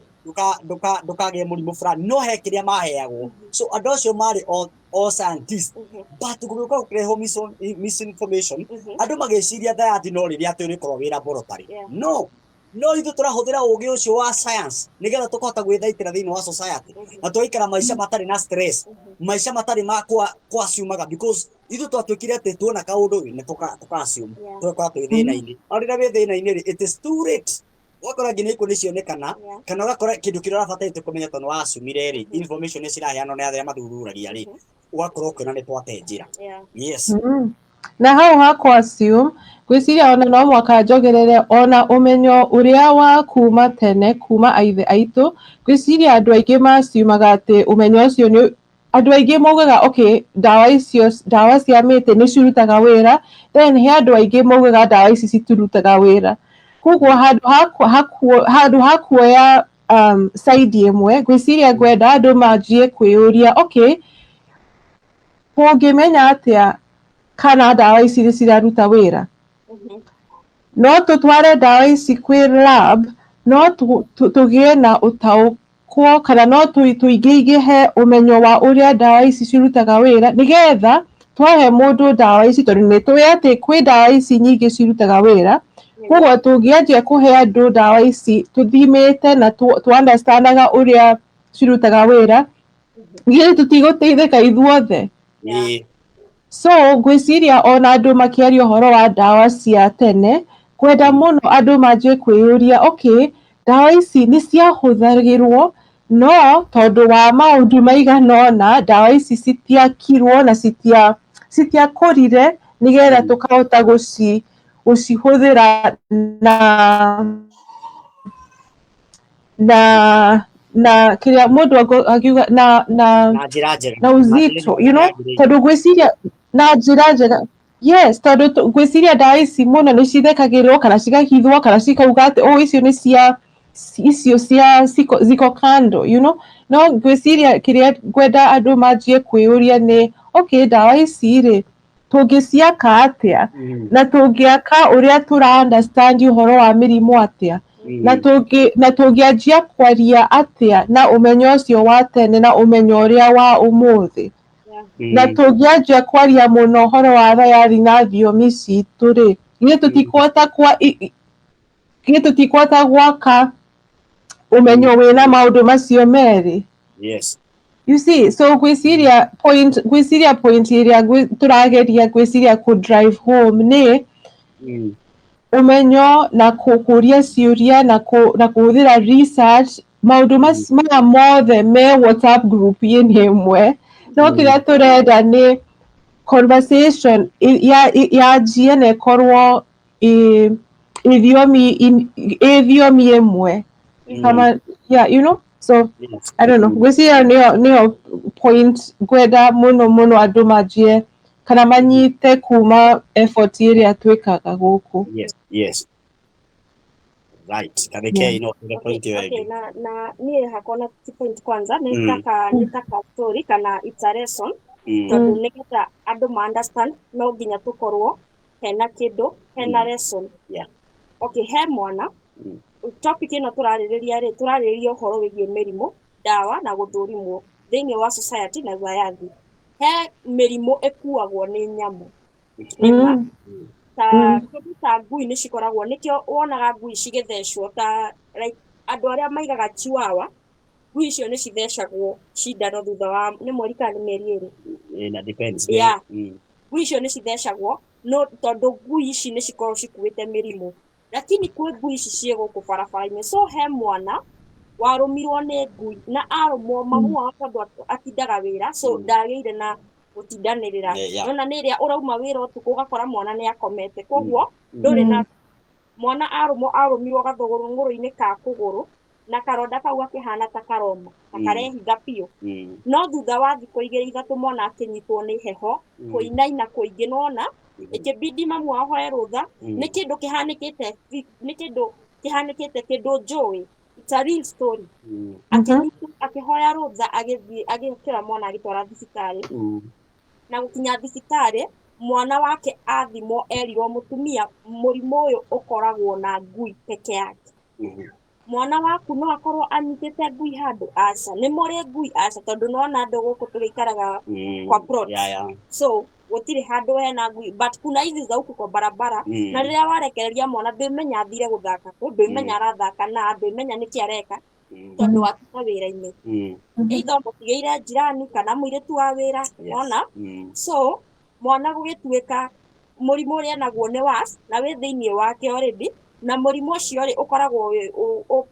ndũkagĩe mũrimũ fulani, no he kĩrĩa maheagwo. So andũ acio marĩ all scientists, but gũgĩũka gũkĩrehwo misinformation, andũ magĩciria thayathi no rĩrĩa atĩ ũrĩkorwo wĩ laboratory. No ithuĩ tũrahũthĩra ũgĩ ũcio wa science nĩgetha tũkahota gwĩthaitĩra thĩinĩ wa society na tũgaikara maica matarĩ na stress, maica matarĩ ma kwa assumaga, because ithuĩ twatuĩkire atĩ tuona kaũndũ nĩ tũka assume, tũgakora twĩ thĩna-inĩ. No rĩrĩa wĩ thĩna-inĩ rĩ, it is too late. Ũgakora nginya ikuũ nĩ cionekana, kana ũgakora kĩndũ kĩrĩa ũrabatarĩte kũmenya, tondũ wacumire rĩ, information nĩ ciraheanwo nĩ arĩa mathuthuragia rĩ, ũgakorwo ũkĩona nĩ twate njĩra. Yes. Na hau hakwa assume, ngwĩciria ona no mwaka njogerere ona ũmenyo ũrĩa wa kuma tene, kuma aithe aitũ. Ngwĩciria andũ aingĩ maciumaga atĩ ũmenyo ũcio nĩ, andũ aingĩ maugaga, okay, ndawa icio, ndawa cia mĩtĩ nĩ cirutaga wĩra, then he andũ aingĩ maugaga ndawa ici citirutaga wĩra. Koguo handũ ha kuoya side ĩmwe, ngwĩciria ngwenda andũ manjie kwĩyũria, okay, kũngĩmenya atĩa kana ndawa ici nĩ ciraruta wĩra? No tũtware ndawa ici kwĩ lab, no tũgĩe na ũtaũkwo, kana no tũingĩingĩhe ũmenyo wa ũrĩa ndawa ici cirutaga wĩra, nĩgetha twahe mũndũ ndawa ici, tondũ nĩ tũĩ atĩ kwĩ ndawa ici nyingĩ cirutaga wĩra. Koguo tũngĩanjia kũhe andũ ndawa ici tũthimĩte na tũ understandaga ũrĩa cirutaga wĩra, githĩ tũtigũteithĩka ithuothe? Ĩĩ. So ngwĩciria ona andũ makĩaria ũhoro wa ndawa cia tene, kwenda mũno andũ manjie kwĩyũria, okay, ndawa ici nĩ ciahũthagĩrwo, no tondũ wa maũndũ maigana ũna, ndawa ici citiakirwo na citiakũrire nĩgetha tũkahota gũcihũthĩra na Na kĩrĩa mũndũ angiuga na na Na njĩra njega. Na uzito, you know, tondũ ngwĩciria na njĩra njega, yes, tondũ ngwĩciria ndawa ici mũno nĩ cithekagĩrĩrwo kana cigahithwo kana cikauga atĩ, "Oh, icio nĩ cia icio cia ziko kando." No ngwĩciria kĩrĩa ngwenda andũ manjie kwĩyũria nĩ, okay, ndawa ici rĩ, tũngĩciaka atĩa? Na tũngĩaka ũrĩa tũra understand ũhoro wa mĩrimũ atĩa? Na tũngĩanjia kwaria atĩa na ũmenyo ũcio wa tene na ũmenyo ũrĩa wa ũmũthĩ? Na tũngĩanjia kwaria mũno ũhoro wa thayathi na thiomi citũ rĩ, githĩ tũtikũhota gwaka ũmenyo wĩna maũndũ macio merĩ? Yes. You see, so ngwĩciria point ĩrĩa tũrageria ngwĩciria kũ drive home nĩ ũmenyo na kũria ciũria na kũhũthĩra research. Maũndũ maya mothe me WhatsApp group inĩ ĩmwe, no kĩrĩa tũrenda nĩ conversation yanjie na ĩkorwo ĩ thiomi ĩmwe kama, yeah, so I don't know, ngwĩciria nĩyo point ngwenda mũno mũno andũ manjie kana manyite kuma effort ĩrĩa twĩkaga gũkũ. Yes, right. Kabeke, no the point ĩyo ĩngĩ. Na niĩ hakwa na ti point kwanza, nĩ taka nĩ taka story kana it's a lesson, tondũ nĩgetha andũ ma understand no nginya tũkorwo hena kĩndũ, hena lesson. Okay, he mwana, topic ĩno tũrarĩrĩria rĩ, tũrarĩrĩria ũhoro wĩgiĩ mĩrimũ, ndawa na gũthũrimwo thĩinĩ wa society na thayathi. He mĩrimũ ĩkuagwo nĩ nyamũ, nĩma ta kĩndũ ta ngui nĩ cikoragwo, nĩkĩo wonaga ngui cigĩthecwo, ta like andũ arĩa maigaga chihuahua, ngui icio nĩ cithecagwo cindano thutha wa nĩ mweri kana nĩ mĩeri 2. Na depends. Yeah. Ngui icio nĩ cithecagwo, no tondũ ngui ici nĩ cikoragwo cikuĩte mĩrimũ, lakini kwĩ ngui ici ciĩ gũkũ barabara-inĩ. So he mwana warũmirwo nĩ ngui, na arũmwo, mamu wao tondũ atindaga wĩra, so ndagĩire na gũtindanĩrĩra. Nona nĩ ĩrĩa ũrauma wĩra ũtukũ ũgakora mwana nĩ akomete, koguo ndũrĩ na mwana. Arũmwo, arũmirwo gathũngũrũ-inĩ ka kũgũrũ, na karonda kau gakĩhana ta karoma ta karehitha biũ. No thutha wa thikũ 2 3, mwana akĩnyitwo nĩ heho, kũinaina kũingĩ, nona ĩkĩbidi mamu ahoe rũtha. Nĩ kĩndũ kĩhanĩkĩte, nĩ kĩndũ kĩhanĩkĩte, kĩndũ njũĩ, it's a real story. Akĩnyitwo, akĩhoya rũtha, agĩthiĩ agĩkĩra mwana, agĩtwara thibitarĩ. Na gũkinya thibitarĩ, mwana wake athimwo, erirwo, "Mũtumia, mũrimũ ũyũ ũkoragwo na ngui peke yake. Mwana waku no akorwo anyitĩte ngui handũ?" Aca. "Nĩ mũrĩ ngui?" "Aca," tondũ nona andũ gũkũ tũgĩikaraga kwa plots. So gũtirĩ handũ hena ngui, but kuna hizi za huku kwa barabara. Na rĩrĩa warekereria mwana, ndwĩmenya athire gũthaka kũ, ndwĩmenya arathaka na ndwĩmenya nĩkĩ areka, tondũ watinda wĩra-inĩ, either ũmũtigĩire jirani kana mũirĩtu wa wĩra. Ona so mwana gũgĩtuĩka mũrimũ ũrĩa naguo nĩ was na wĩ thĩinĩ wake already, na mũrimũ ũcio rĩ, ũkoragwo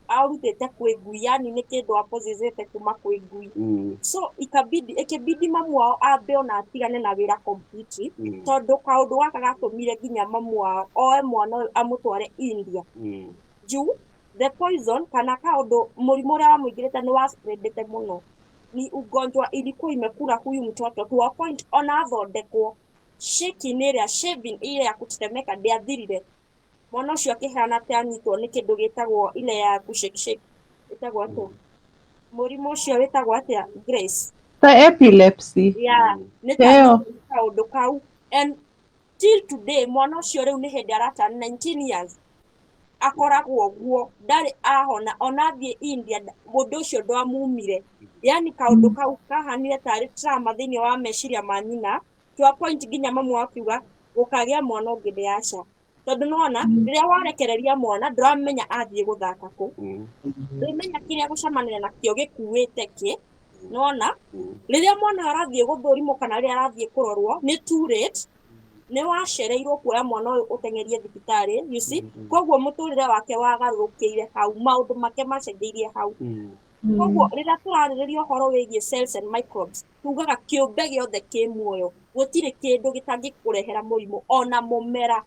aũrutĩte kwĩ ngui, yani nĩ kĩndũ apossessĩte kuma kwĩ ngui. So ikabidi, ĩkĩbidi mamu wao ambe ona atigane na wĩra completely, tondũ kaũndũ gaka gatũmire nginya mamu wao oe mwana ũyũ amũtware India, juu the poison kana kaũndũ, mũrimũ ũrĩa wamũingĩrĩte nĩ wa spreadete mũno, ni ugonjwa ilikuwa imekula huyu mtoto to a point ona athondekwo, shaking ĩrĩa, shaving ile ya kutetemeka ndĩathirire. Mwana ũcio akĩhana ta anyitwo nĩ kĩndũ gĩtagwo ile ya kushake shake, ĩtagwo atĩa mũrimũ ũcio, wĩtagwo atĩa, Grace? Ta epilepsy. Yeah, nĩ ta Ĩyo. kaũndũ kau. And till today mwana ũcio rĩu nĩ hĩndĩ arata 19 years, akoragwo guo, ndarĩ ahona. Ona athiĩ India, mũndũ ũcio ndwamumire, yani kaũndũ kau kahanire tarĩ trauma thĩinĩ wa meciria ma nyina, to a point nginya mamu akiuga gũkagĩa mwana ũngĩ ndĩ aca, tondũ nona rĩrĩa warekereria mwana, ndũramenya athiĩ gũthaka kũ, ndũmenya kĩrĩa gũcemania nakĩo gĩkuĩte kĩ. Nona rĩrĩa mwana arathiĩ gũthũrimwo kana rĩrĩa arathiĩ kũrorwo, nĩ too late, nĩ wacereirwo kuoya mwana ũyũ ũteng'erie thibitarĩ, you see. Koguo mũtũrĩre wake wagarũrũkĩire hau, maũndũ make macenjeirie hau. Koguo rĩrĩa tũrarĩrĩria ũhoro wĩgiĩ cells and microbes, tugaga kĩũmbe gĩothe kĩ muoyo, gũtirĩ kĩndũ gĩtangĩkũrehera mũrimũ, ona mũmera,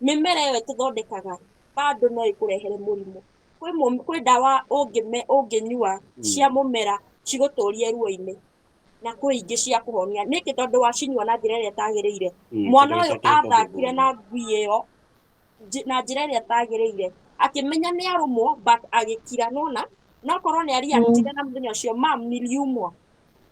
mĩmera ĩyo ĩtũthondekaga bado no ĩkũrehere mũrimũ. Kwĩ ndawa ũngĩnyua cia mũmera cigũtũrie ruo-inĩ, na kwĩ ingĩ cia kũhonia. Nĩkĩ? Tondũ wacinyua na njĩra ĩrĩa ĩtagĩrĩire. Mwana Kĩndũ ũyũ gĩake gĩkoragwo athakire gĩthũku. Na ngui ĩyo na njĩra ĩrĩa ĩtagĩrĩire, akĩmenya nĩ arũmwo but agĩkira. Nona no korwo nĩ areactire na mũthenya ũcio, "Mam, niliumwa,"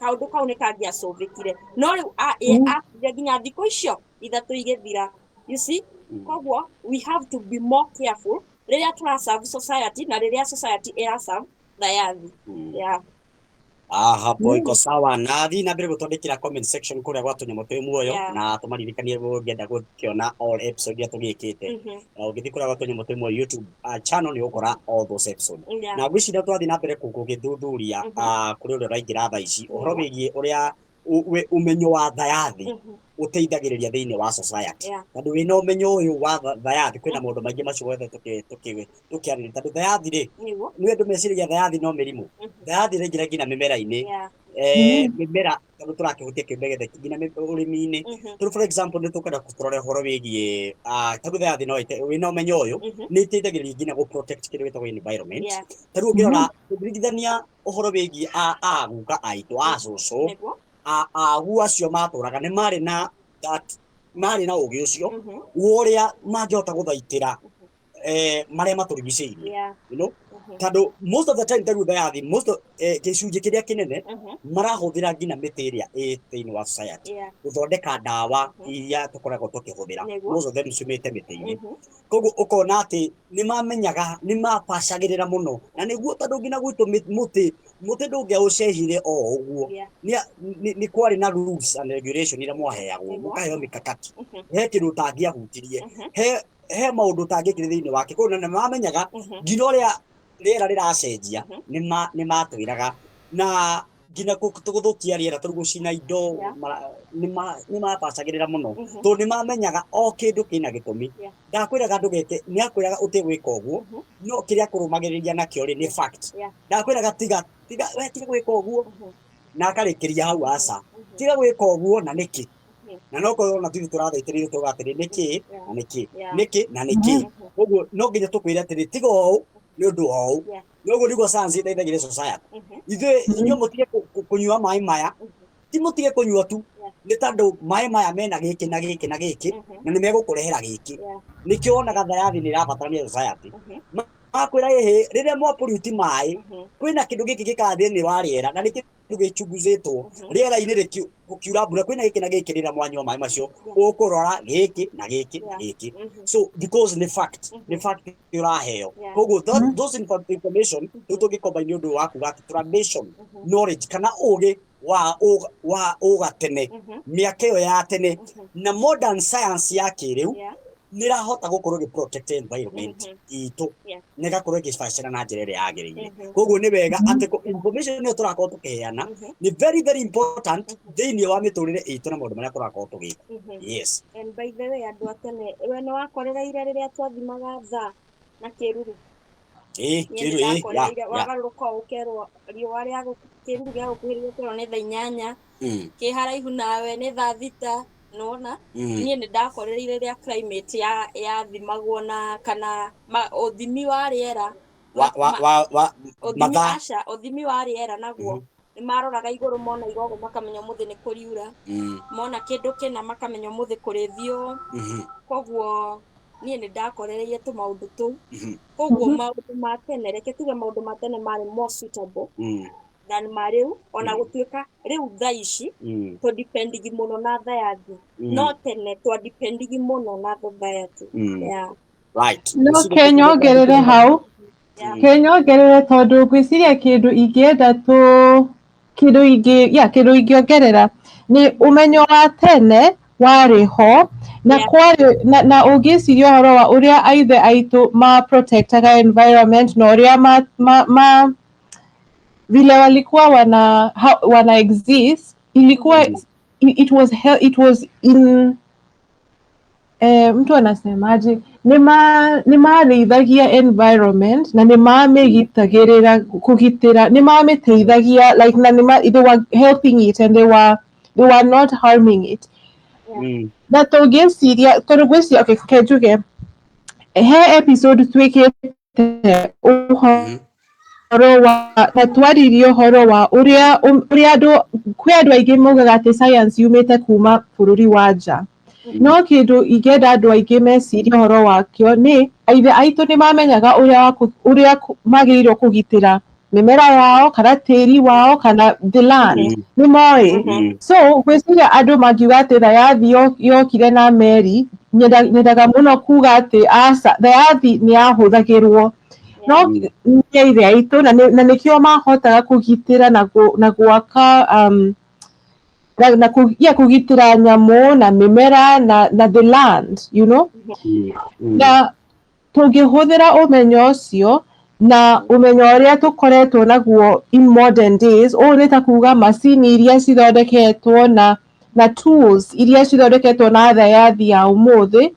kaũndũ kau nĩ kangĩacũvĩkire. No rĩu akire nginya thikũ icio 3 igĩthira, you see? Koguo we have to be more careful rĩrĩa tũra serve society na rĩrĩa society ĩra serve thayathi. Yeah. Ah, hapo iko sawa. Na thiĩ na mbere gũtwandĩkĩra comment section kũrĩa gwa Tũnyamũ Twĩ Muoyo, na tũmaririkanie ũngĩenda gũkĩona all episode iria tũgĩkĩte. Na ũngĩthiĩ kũrĩa gwa Tũnyamũ Twĩ Muoyo YouTube channel, nĩ ũgũkora all those episode. Na ngwĩciria twathiĩ na mbere gũgĩthuthuria, kũrĩ ũrĩa ũraingĩra thaa ici, ũhoro wĩgiĩ ũrĩa ũmenyo wa thayathi ũteithagĩrĩria thĩinĩ wa society, tondũ wĩna ũmenyo ũyũ wa thayathi, kwĩna maũndũ maingĩ macio mothe tũkĩarĩrĩria, tondũ thayathi rĩ, nĩ andũ meciragia thayathi no mĩrimũ. Thayathi ĩraingĩra nginya mĩmera-inĩ. Mĩmera, tondũ tũrakĩhutia kĩũmbe gĩothe, nginya ũrĩmi-inĩ. Tondũ for example, nĩ tũkwenda tũrore ũhoro wĩgiĩ, tondũ thayathi no wĩna ũmenyo ũyũ, nĩ ĩteithagĩrĩria nginya gũ protect kĩndũ gĩtagwo environment. Ta rĩu ũngĩrora, ũngĩringithania ũhoro wĩgiĩ a guka aitũ, a cũcũ, agu acio matũraga, nĩ marĩ na that, marĩ na ũgĩ ũcio wa ũrĩa mangĩhota gũthaitĩra marĩa matũrigicĩirie. Tondũ most of the time, tarĩu thayathi, most of, gĩcunjĩ kĩrĩa kĩnene marahũthĩra nginya mĩtĩ ĩrĩa ĩ thĩinĩ wa society gũthondeka ndawa iria tũkoragwo tũkĩhũthĩra. Most of them ciumĩte mĩtĩ-inĩ. Koguo ũkona atĩ nĩ mamenyaga, nĩ mabacagĩrĩra mũno, na nĩguo tondũ nginya gwitũ mũtĩ ndũngĩaũcehire o ũguo. Nĩ kwarĩ na rules and regulation iria mwaheagwo, mũkaheo mikakati. He kĩndũ ũtangĩahutirie, he maũndũ ũtangĩkire thĩinĩ wake. Koguo na nĩ mamenyaga nginya ũrĩa rĩera rĩracenjia. Nĩ matwĩraga na nginya gũthũkia rĩera, tondũ gũcina indo, nĩ mabacagĩrĩra mũno, tondũ nĩ mamenyaga o kĩndũ kĩna gĩtũmi. Ndakwĩraga ndũgeke, nĩ akwĩraga ũtige gwĩka ũguo, no kĩrĩa akũrũmagĩrĩria nakĩo rĩ, nĩ fact. Ndakwĩraga tiga, tiga, we tiga gwĩka ũguo, na akarĩkĩria hau, aca, tiga gwĩka ũguo na nĩkĩ? Na no korwo na ithuĩ tũrathaitĩrĩire tũga atĩrĩ, nĩkĩ na nĩkĩ, nĩkĩ na nĩkĩ? Koguo no nginya tũkwĩre atĩrĩ, tiga ũũ nĩ ũndũ wa ũũ. Noguo nĩguo science ĩteithagia society. Ithuĩ, inyuĩ mũtige kũnyua maĩ maya, ti mũtige kũnyua tu, nĩ tondũ maĩ maya mena gĩkĩ na gĩkĩ na gĩkĩ, na nĩ megũkũrehera gĩkĩ. Nĩkĩo wonaga thayathi nĩ ĩrabatarania society. Makwĩra ĩhĩ, rĩrĩa mwapollute maĩ, kwĩna kĩndũ gĩkĩ gĩkaga thĩinĩ wa rĩera, na nĩ kĩndũ gĩchunguzĩtwo rĩera-inĩ. Gũkiura mbura, kwĩna gĩkĩ na gĩkĩ, rĩrĩa mwanyua maĩ macio ũkũrora gĩkĩ na gĩkĩ na gĩkĩ. So because nĩ fact, nĩ fact ũraheo. Koguo those information rĩu tũngĩcombine nĩ ũndũ wa kuga atĩ tradition knowledge kana ũgĩ wa ũgatene, mĩaka ĩyo ya tene, na modern science ya kĩrĩu, nĩ ĩrahota gũkorwo ĩgĩ protect environment itũ, na ĩgakorwo ĩgĩbacĩra na njĩra ĩrĩa yagĩrĩire. Koguo nĩ wega atĩ information ĩyo tũrakorwo tũkĩheana nĩ very very important thĩinĩ wa mĩtũrĩre itũ na maũndũ marĩa tũrakorwo tũgĩka. Yes. And by the way, andũ a tene, we nĩ wakorereire rĩrĩa twathimaga thaa na kĩruru? Ĩĩ. Niĩ kĩruru, nĩ ĩĩ, ya. Ndakorereire wagarũrũka ũũ, ũkerwo riũa rĩa kĩruru gĩa gũkuhĩrĩria, ũkerwo nĩ thaa 8, kĩ haraihu nawe nĩ thaa 6, nĩwona? Niĩ nĩ ndakorereire rĩrĩa climate ya yathimagwo na kana ũthimi wa rĩera. Wa wa wa Ũthimi mathaa. Aca, ũthimi wa rĩera naguo nĩ maroraga igũrũ, mona igogo makamenya ũmũthĩ nĩ kũriura, mona kĩndũ kĩna makamenya ũmũthĩ kũrĩthiĩ. Koguo niĩ nĩ ndakorereire tũmaũndũ tũu. Koguo maũndũ ma tene, reke tuge maũndũ ma tene marĩ more suitable than ma rĩu, ona gũtuĩka rĩu thaa ici tũdependigi mũno na thayathi, no tene twadependigi mũno na society. Yeah. Right. No Ngwĩciria ke nyongerere hau. Ke nyongerere, tondũ ngwĩciria kĩndũ ingĩenda tũ kĩndũ ingĩ ya kĩndũ ingĩongerera nĩ ũmenyo wa tene warĩ ho na kwarĩ na ũngĩciria ũhoro wa ũrĩa aithe aitũ ma protectaga environment na ũrĩa ma vile walikuwa wana exist, ilikuwa it was in, mtu anasemaje, nĩ marĩithagia environment na nĩ mamĩgitagĩrĩra, kũgitĩra, nĩ mamĩteithagia, like, na nĩ they were helping it and they were not harming it. Na tũngĩciria, tondũ ngwĩciria, okay, ke njuge he episode twĩkĩte. Ũhoro wa na twaririe ũhoro wa ũrĩa andũ, kwĩ andũ aingĩ maugaga atĩ science yumĩte kuma bũrũri wa nja, no kĩndũ ingĩenda andũ aingĩ mecirie ũhoro wakĩo nĩ aithe aitũ nĩ mamenyaga ũrĩa magĩrĩirwo kũgitĩra mĩmera yao kana tĩri wao kana the land, nĩ moĩ. So gwĩciria andũ mangiuga atĩ thayathi yokire na meri, nyendaga mũno kuga atĩ aca, thayathi nĩ yahũthagĩrwo no nĩ aithe aitũ na nĩkĩo mahotaga kũgitĩra na gwaka na kũgitĩra nyamũ na mĩmera na the land. Na tũngĩhũthĩra ũmenyo ũcio na ũmenyo ũrĩa tũkoretwo naguo in modern days, ũũ nĩ ta kuga macini iria cithondeketwo na tools iria cithondeketwo na thayathi ya ũmũthĩ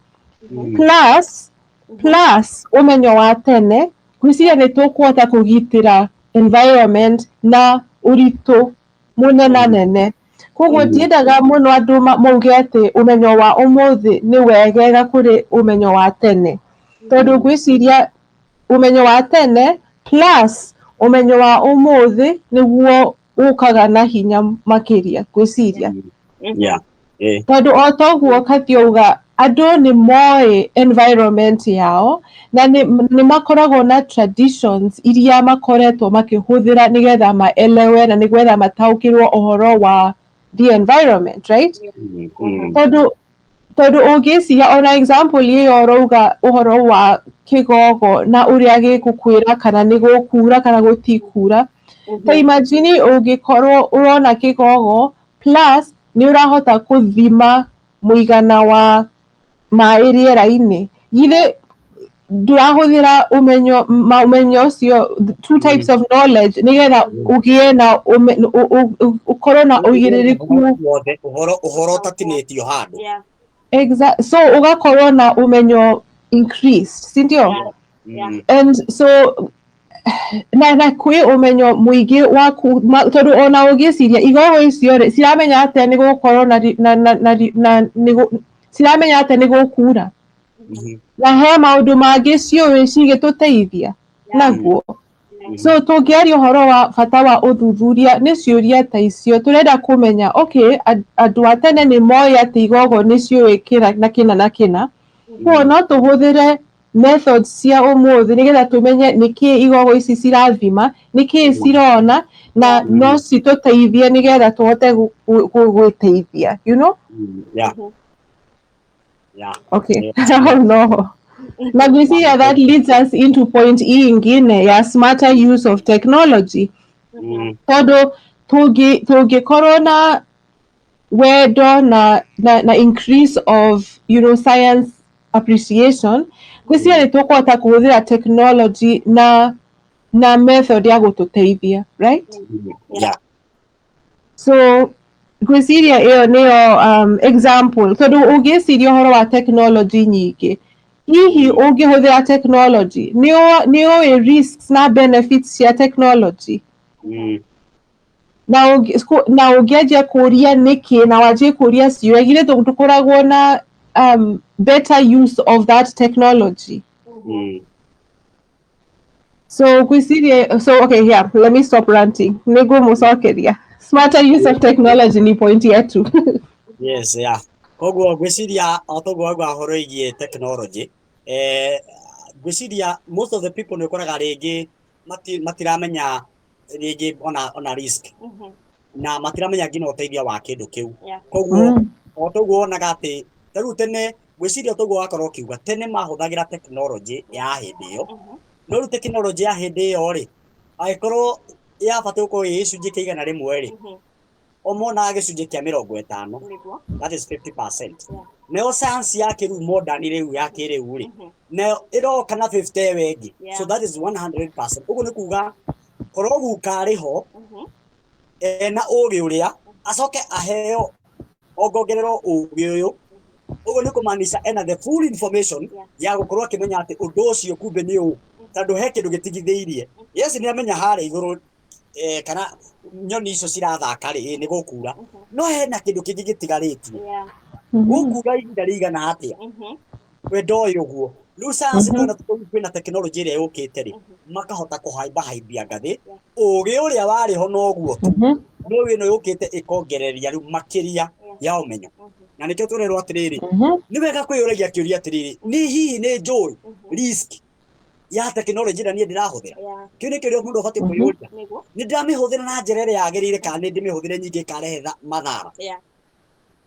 plus ũmenyo wa tene, ngwĩciria nĩ tũkũhota kũgitĩra environment na ũritũ mũnenanene. Koguo ndiendaga mũno andũ mauge atĩ ũmenyo wa ũmũthĩ nĩ wegega kũrĩ ũmenyo wa tene, tondũ ngwĩciria ũmenyo wa tene plus ũmenyo wa ũmũthĩ nĩguo ũkaga na hinya makĩria, ngwĩciria. Tondũ o toguo Kathiauga, andũ nĩ moĩ environment yao na nĩ makoragwo na traditions iria makoretwo makĩhũthĩra nĩgetha maelewe na nĩgetha mataũkĩrwo ũhoro wa the environment, right? Tondũ ũngĩciria ona example ĩyo ũrauga ũhoro wa kĩgogo na ũrĩa gĩgũkwĩra kana nĩ gũkura kana gũtikura, ta imagine ũngĩkorwo ũrona kĩgogo plus nĩ ũrahota kũthima mũigana wa maĩ rĩera-inĩ, githĩ ndũrahũthĩra ũmenyo ũmenyo ũcio, two types of knowledge, nĩgetha ũgĩe na ũkorwo na ũigĩrĩrĩku? Wothe ũhoro ũtatinĩtio handũ. So ũgakorwo na ũmenyo increased, si ndio? Yeah. And so na kwĩ ũmenyo mũingĩ waku tondũ ona ũngĩciria igogo icio rĩ, ciramenya atĩa nĩ gũkorwo na ri- na na na ri- na nĩ ciramenya atĩa nĩ gũkura? Na he maũndũ mangĩ ciũĩ cigĩtũteithia naguo. So tũngĩaria ũhoro wa bata wa ũthuthuria, nĩ ciũria ta icio tũrenda kũmenya. Okay, andũ a tene nĩ moĩ atĩ igogo nĩ ciũĩ kĩna na kĩna na kĩna, koguo no tũhũthĩre methods cia ũmũthĩ nĩgetha tũmenye nĩkĩĩ igogo ici cirathima, nĩkĩĩ cirona, na no citũteithie nĩgetha tũhote gwĩteithia. Okay. Oh no, na gwĩciria that leads us into point hii ingine ya smarter use of technology, tondũ tũngĩkorwo na wendo na increase of science appreciation, ngwĩciria nĩ tũkũhota kũhũthĩra technology na method ya gũtũteithia, right? Yeah. So ngwĩciria ĩyo nĩyo example, tondũ ũngĩciria ũhoro wa technology nyingĩ, hihi ũngĩhũthĩra technology, nĩ ũĩ risks na benefits cia technology? Na ũngĩanjia kũria nĩkĩ na wanjie kũria ciũria, githĩ tũkoragwo na better use of that technology? So ngwĩciria, so okay, yeah, let me stop ranting. Nĩngũmũcokeria, smarter use of technology ni point yetu. Yes, yeah. Koguo ngwĩciria o toguo wauga ũhoro wĩgiĩ technology, ngwĩciria most of the people nĩ ũkoraga rĩngĩ matiramenya rĩngĩ ona risk na matiramenya nginya ũteithio wa kĩndũ kĩu. Koguo o toguo wonaga atĩ ta rĩu tene, ngwĩciria o toguo wakorwo ũkiuga tene mahũthagĩra technology ya hĩndĩ ĩyo, no rĩu technology ya hĩndĩ ĩyo rĩ, angĩkorwo yabatiĩ gũkorwo ĩ gĩcunjĩ kĩa 100 rĩ, o monaga gĩcunjĩ kĩa 50. That is 50%. Nayo science ya kĩrĩu, modern rĩu ya kĩrĩu rĩ, nayo ĩroka na 50 ĩyo ĩngĩ. So that is 100%. Ũguo nĩ kuga korwo guka arĩ ho ena ũgĩ ũrĩa acoke aheo ongongererwo ũgĩ ũyũ, ũguo nĩ kũmaanisha ena the full information ya gũkorwo akĩmenya atĩ ũndũ ũcio kumbe nĩ ũũ, tondũ he kĩndũ gĩtigithĩirie. Yes, nĩ amenya harĩa igũrũ kana nyoni icio cirathaka rĩ, nĩ gũkura, no hena kĩndũ kĩngĩ gĩtigarĩtie. Gũkura ihinda rĩigana atĩa? We ndoĩ ũguo. Rĩu science nĩona tondũ kwĩna technology ĩrĩa yũkĩte rĩ, makahota kũhaimba haimbia ngathĩ, ũgĩ ũrĩa warĩ ho noguo tu, no ĩno yũkĩte ĩkongereria rĩu makĩria ya ũmenyo. Na nĩkĩo tũrerwo atĩrĩrĩ, nĩ wega kwĩyũragia kĩũria atĩrĩrĩ, nĩ hihi nĩ njũĩ risk ya tekinoronjĩ ĩrĩa niĩ ndĩrahũthĩra? Kĩu nĩ kĩũria mũndũ ũbatiĩ kwĩyũria. Nĩ ndĩramĩhũthĩra na njĩra ĩrĩa yagĩrĩire kana nĩ ndĩmĩhũthĩre nyingĩ ĩkarehe mathara?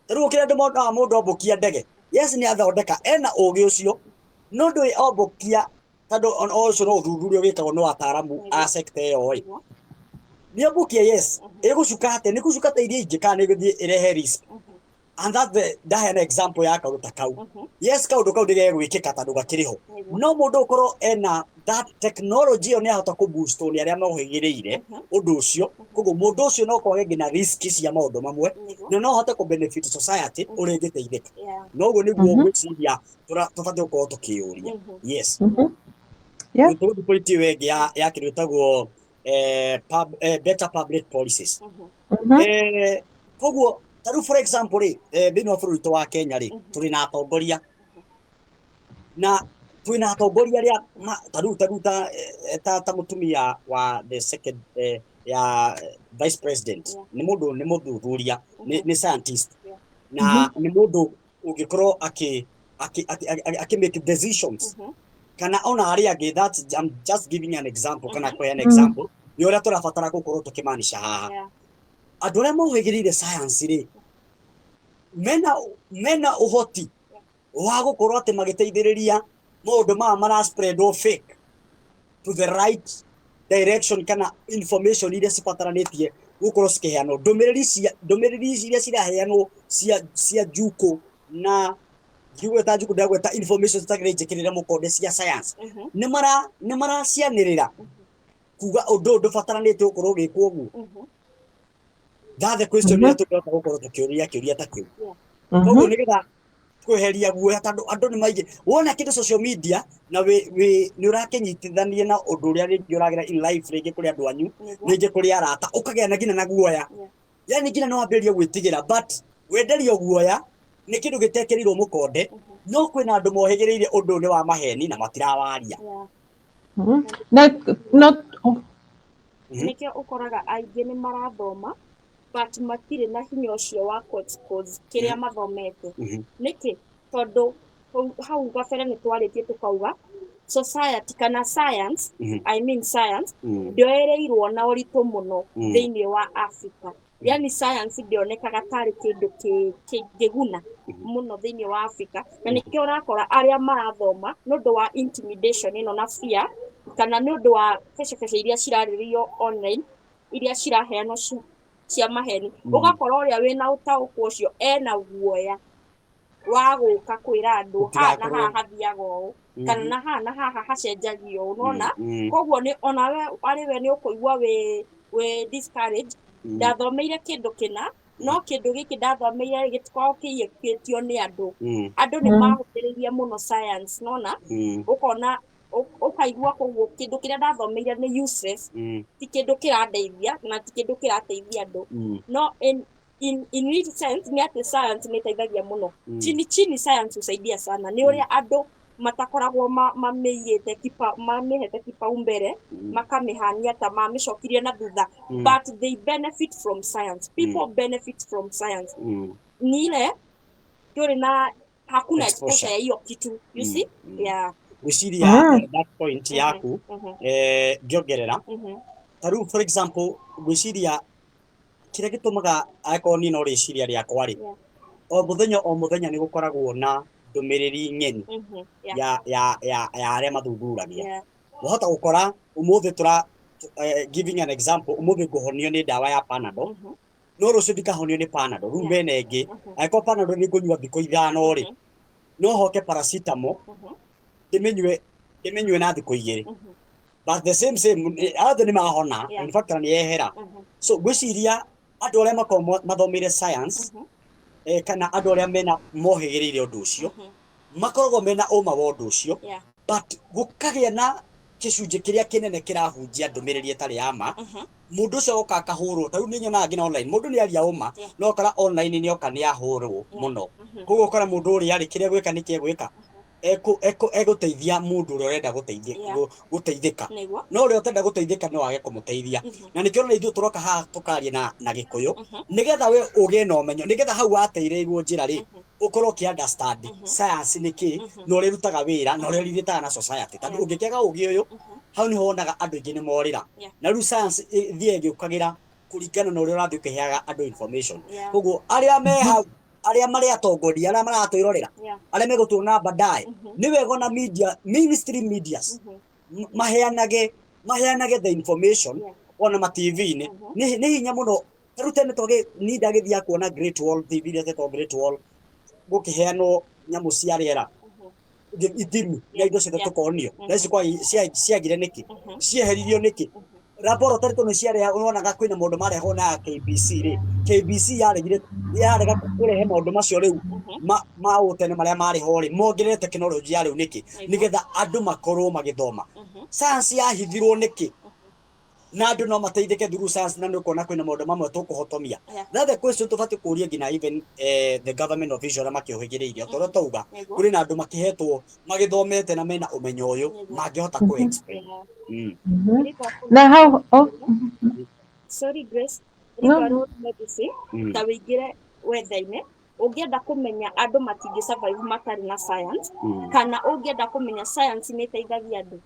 Ta rĩu kĩrĩa andũ monaga mũndũ ombũkia ndege, yes, nĩ athondeka, ena ũgĩ ũcio, no ndũĩ ombũkia, tondũ o ũcio no ũthuthuria wĩkagwo nĩ ataaramu a sector ĩyo ĩ. Nĩ ombũkia, yes, ĩgũcuka atĩa? Nĩ gũcuka ta iria ingĩ kana nĩ ĩgũthiĩ ĩrehe risk? And that's the ndaheana example ya kaũndũ ta kau. Yes, kaũndũ kau nĩgegwĩkĩka tondũ gakĩrĩ ho, no mũndũ ũkorwo ena that technology ĩyo nĩ ahota kũ boost nĩ arĩa mohĩgĩrĩire ũndũ ũcio. Koguo mũndũ ũcio no kwage nginya risk cia maũndũ mamwe, na no ahote kũ benefit society ũrĩa ĩngĩteithĩka. Noguo nĩguo ngwĩciria tũbatiĩ gũkorwo tũkĩyũria. Yes. Tũgũthiĩ point ĩyo ĩngĩ ya kĩndũ gĩtagwo better public policies. Koguo ta rĩu, for example rĩ, thĩinĩ wa bũrũri witũ wa Kenya rĩ, tũrĩ na atongoria, na twĩ na atongoria arĩa ta rĩu ta mũtumia wa the second ya vice president, nĩ mũndũ nĩ mũthuthuria, nĩ scientist, na nĩ mũndũ ũngĩkorwo akĩ make decisions kana ona arĩa angĩ. That's, I'm just giving an example kana kũheana example nĩ ũrĩa tũrabatara gũkorwo tũkĩmanisha haha. Andũ arĩa mohĩgĩrĩire science rĩ, mena ũhoti wa gũkorwo atĩ magĩteithĩrĩria maũndũ maya mara spread o fake to the right direction, kana information iria cibataranĩtie gũkorwo cikĩheanwo, ndũmĩrĩri iria ciraheanwo cia njukũ, na ndigweta njukũ, ndagweta information citagĩrĩire njĩkĩrĩre mũkonde cia science. Nĩ maracianĩrĩra kuga ũndũ ũyũ ndũbataranĩtie gũkorwo ũgĩkwo ũguo. That's the question ĩrĩa tũngĩhota gũkorwo tũkĩũria kĩũria ta kĩu. Koguo nĩgetha kweheria guoya, tondũ andũ nĩ maingĩ wona kĩndũ social media na wĩ nĩ ũrakĩnyitithania na ũndũ ũrĩa rĩngĩ ũragera in life, rĩngĩ kũrĩ andũ anyu, rĩngĩ kũrĩ arata, ũkagĩa na nginya na guoya. Yani nginya no wambĩrĩrie gwĩtigĩra, but wenderio guoya nĩ kĩndũ gĩtekĩrĩirwo mũkonde. No kwĩna andũ mohĩgĩrĩire ũndũ ũyũ nĩ wa maheni na matirawaria. Na not oh, Nĩkĩo ũkoraga aingĩ nĩ marathoma but matirĩ na hinya ũcio wa ku-expose kĩrĩa mathomete. Nĩkĩ? Tondũ hau gabere nĩ twarĩtie tũkauga society kana science, I mean science, ndĩoereirwo na ũritũ mũno thĩinĩ wa Africa. Yani science ndĩonekaga tarĩ kĩndũ kĩngĩguna mũno thĩinĩ wa Africa, na nĩkĩo ũrakora arĩa marathoma, nĩ ũndũ wa intimidation ĩno na fear, kana nĩ ũndũ wa becebece iria cirarĩrĩrio online, iria ciraheanwo cia maheni, ũgakora ũrĩa wĩna ũtaũku ũcio ena guoya wa gũka kwĩra andũ haha na haha hathiaga ũũ, kana na haha na haha hacenjagio ũũ, nona? Koguo nĩ onawe arĩ we nĩ ũkũigua wĩ discouraged. Ndathomeire kĩndũ kĩna, no kĩndũ gĩkĩ ndathomeire gĩtikoragwo kĩiyũkĩtio nĩ andũ. Andũ nĩ mahũthĩrĩirie mũno science, nona? Ũkona ũkaigua koguo kĩndũ kĩrĩa ndathomeire nĩ useless, ti kĩndũ kĩrandeithia na ti kĩndũ kĩrateithia andũ. No in real sense nĩ atĩ science nĩ ĩteithagia mũno. Chini chini science husaidia sana, nĩ ũrĩa andũ matakoragwo mamĩigĩte mamĩhete kipaumbele, makamĩhania ta mamĩcokirie na thutha. But they benefit from science, people benefit from science. Ni ile ndũrĩ na hakuna exposure exposure ya hiyo kitu, you see? Yeah. Gwĩciria that point yaku, ngĩongerera, ta rĩu for example, ngwĩciria kĩrĩa gĩtũmaga, angĩkorwo niĩ no rĩciria rĩakwa rĩ, o mũthenya o mũthenya nĩ gũkoragwo na ndũmĩrĩri ng'eni ya arĩa mathuthuragia. Wahota gũkora ũmũthĩ tũra giving an example, ũmũthĩ ngũhonio nĩ ndawa ya Panadol, no rũciũ ndikahonio nĩ Panadol, rĩu mena ĩngĩ. Angĩkorwo Panadol nĩ ngũnyua thikũ 5 rĩ, no hoke paracetamol ndĩmĩnyue na thikũ 2, but the same same othe nĩ mahona. In fact nĩ yehera. So ngwĩciria andũ arĩa makoragwo mathomeire science, kana andũ arĩa mena mohĩgĩrĩire ũndũ ũcio, makoragwo mena ũma wa ũndũ ũcio, but gũkagĩa na gĩcunjĩ kĩrĩa kĩnene kĩrahunjia ndũmĩrĩri ĩtarĩ ya ma. Mũndũ ũcio oka akahũrwo. Ta rĩu nĩ nyonaga nginya online mũndũ nĩ aria ũma, no ũkora online nĩ oka nĩ ahũrwo mũno. Koguo ũkora mũndũ ũrĩa rĩ, kĩrĩa gwĩka nĩ kĩegwĩka. Egũteithia mũndũ ũrĩa ũrenda gũteithĩka, no ũrĩa ũtenda gũteithĩka no age kũmũteithia. Na nĩkĩo na ithuĩ tũroka haha tũkaria na Gĩkũyũ, nĩgetha we ũgĩe na ũmenyo, nĩgetha hau wateirĩirwo njĩra rĩ, ũkorwo ũkĩ understand science nĩ kĩ, na ũrĩa ĩrutaga wĩra, na ũrĩa ĩritaga na society, tondũ ũngĩkĩaga ũgĩ ũyũ, hau nĩho wonaga andũ aingĩ nĩ morĩra. Na rĩu science ĩthiĩ ĩgĩũkagĩra kũringana na ũrĩa ũrathiĩ ũkĩheaga andũ information. Koguo arĩa me hau, arĩa marĩ atongoria, arĩa maratwĩrorera, arĩa megũtuona baadaye, nĩ wega ona media, mainstream medias, maheanage the information ona ma TV-inĩ. Nĩ hinya mũno. Rĩu tene twagĩ ni ndagĩthiaga kuona Great Wall TV iria cietagwo Great Wall, gũkĩheanwo nyamũ cia rĩera, ithimi na indo ciothe, tũkonio. Na ici kwa ciagire nĩkĩ, cieheririo nĩkĩ? Laboratory tondũ ciareha, wonaga kwĩna maũndũ marehwo na KBC rĩ, KBC yaregire, yarega kũrehe maũndũ macio rĩu ma ũtene marĩa marĩ ho rĩ, mongerere tekinoronjĩ ya rĩu nĩkĩ? Nĩgetha andũ makorwo magĩthoma. Science yahithirwo nĩkĩ? Na andũ no mateithĩke through science, na nĩ ũkuona kwĩna maũndũ mamwe tũkũhotomia. That's the question tũbatiĩ kũũria nginya even the government official arĩa makĩũhĩgĩrĩire. O ta ũrĩa twauga, kũrĩ na andũ makĩhetwo magĩthomete na mena ũmenyo ũyũ, mangĩhota kũ explain. Na hau, oh, Sorry, Grace. No. River Medicine, ta wĩingĩre wetha-inĩ ũngĩenda kũmenya andũ matingĩ survive matarĩ na science, kana ũngĩenda kũmenya science nĩ ĩteithagia andũ,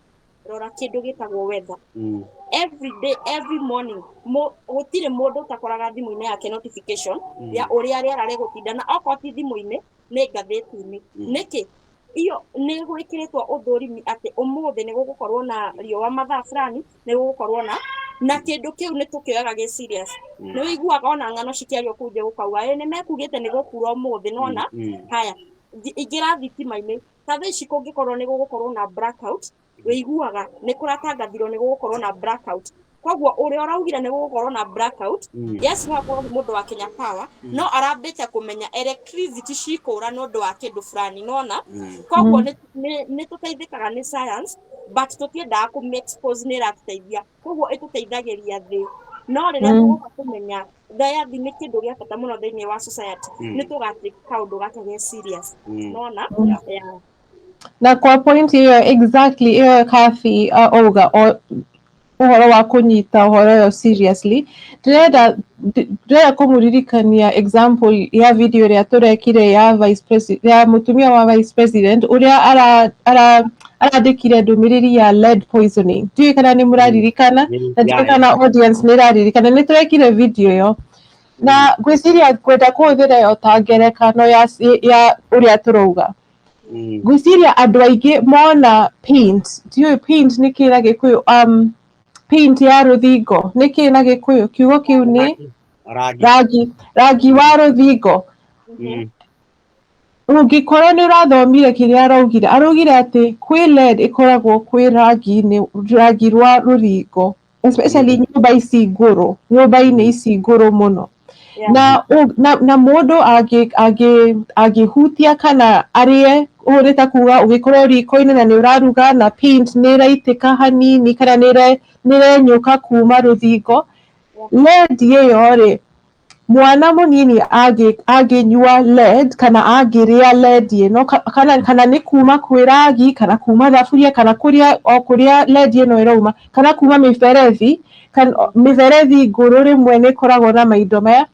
rora kĩndũ gĩtagwo weather. Every day, every morning, gũtirĩ mũndũ ũtakoraga thimũ-inĩ yake notification ya ũrĩa rĩera rĩgũtinda, na okorwo ti thimũ-inĩ, nĩ ngathĩti-inĩ. Nĩkĩ? Iyo nĩ gwĩkĩrĩtwo ũthũrimi atĩ ũmũthĩ nĩ gũgũkorwo na riũa mathaa fulani, nĩ gũgũkorwo na kĩndũ kĩu nĩ tũkĩoyaga gĩ serious. Nĩ ũiguaga ona ng'ano cikĩario kũu nja, gũkauga ĩ nĩ mekugĩte nĩ gũkura ũmũthĩ, nona haya ingĩra thitima-inĩ ta thaa ici, kũngĩkorwo nĩ gũgũkorwo na blackout, wĩiguaga nĩ kũratangathirwo nĩ gũgũkorwo na blackout. Koguo ũrĩa ũraugire nĩ gũgũkorwo na blackout, yes, no akorwo nĩ mũndũ wa Kenya Power, no arambĩte kũmenya electricity cikũra nĩ ũndũ wa kĩndũ fulani, nona. Koguo nĩ tũteithĩkaga nĩ science, but tũtiendaga kũmĩ expose nĩ ĩratũteithia. Koguo ĩtũteithagĩria thĩ, no rĩrĩa tũgoka kũmenya thayathi nĩ kĩndũ gĩa bata mũno thĩinĩ wa society, nĩ tũgatake kaũndũ gaka ge serious, nona. Yeah. Na kwa point ĩyo, exactly ĩyo Kathy auga, ũhoro wa kũnyita ũhoro ũyũ seriously, ndĩrenda kũmũririkania example ya video ĩrĩa tũrekire ya vice president, ya mũtumia wa vice president ũrĩa arandĩkire ndũmĩrĩri ya lead poisoning. Ndiũĩ kana nĩ mũraririkana, na ndiũĩ kana audience nĩ ĩraririkana. Nĩ tũrekire video ĩyo, na ngwĩciria ngwenda kũhũthĩra ĩyo ta ngerekano ya ũrĩa tũrauga. Ngwĩciria andũ aingĩ mona paint, ndiũĩ paint nĩ kĩ na Gĩkũyũ, paint ya rũthingo nĩ kĩ na Gĩkũyũ? Kiugo kĩu nĩ Rangi. Rangi wa rũthingo. Ũngĩkorwo nĩ ũrathomire kĩrĩa araugire, araugire atĩ kwĩ lead ĩkoragwo kwĩ rangi-inĩ, rangi rwa rũthingo, especially nyũmba ici ngũrũ, nyũmba-inĩ ici ngũrũ mũno. Na mũndũ angĩhutia kana arĩe, ũguo nĩ ta kuga ũngĩkorwo riko-inĩ na nĩ ũraruga na paint nĩ ĩraitĩka hanini kana nĩ ĩrenyũka kuma rũthingo, lead ĩyo rĩ, mwana mũnini angĩnyua lead kana angĩrĩa lead ĩno, kana nĩ kuma kwĩ rangi, kana kuma thaburia, kana kũrĩa o kũrĩa lead ĩno ĩrauma, kana kuma mĩberethi, kana mĩberethi ngũrũ rĩmwe nĩ ĩkoragwo na maindo maya,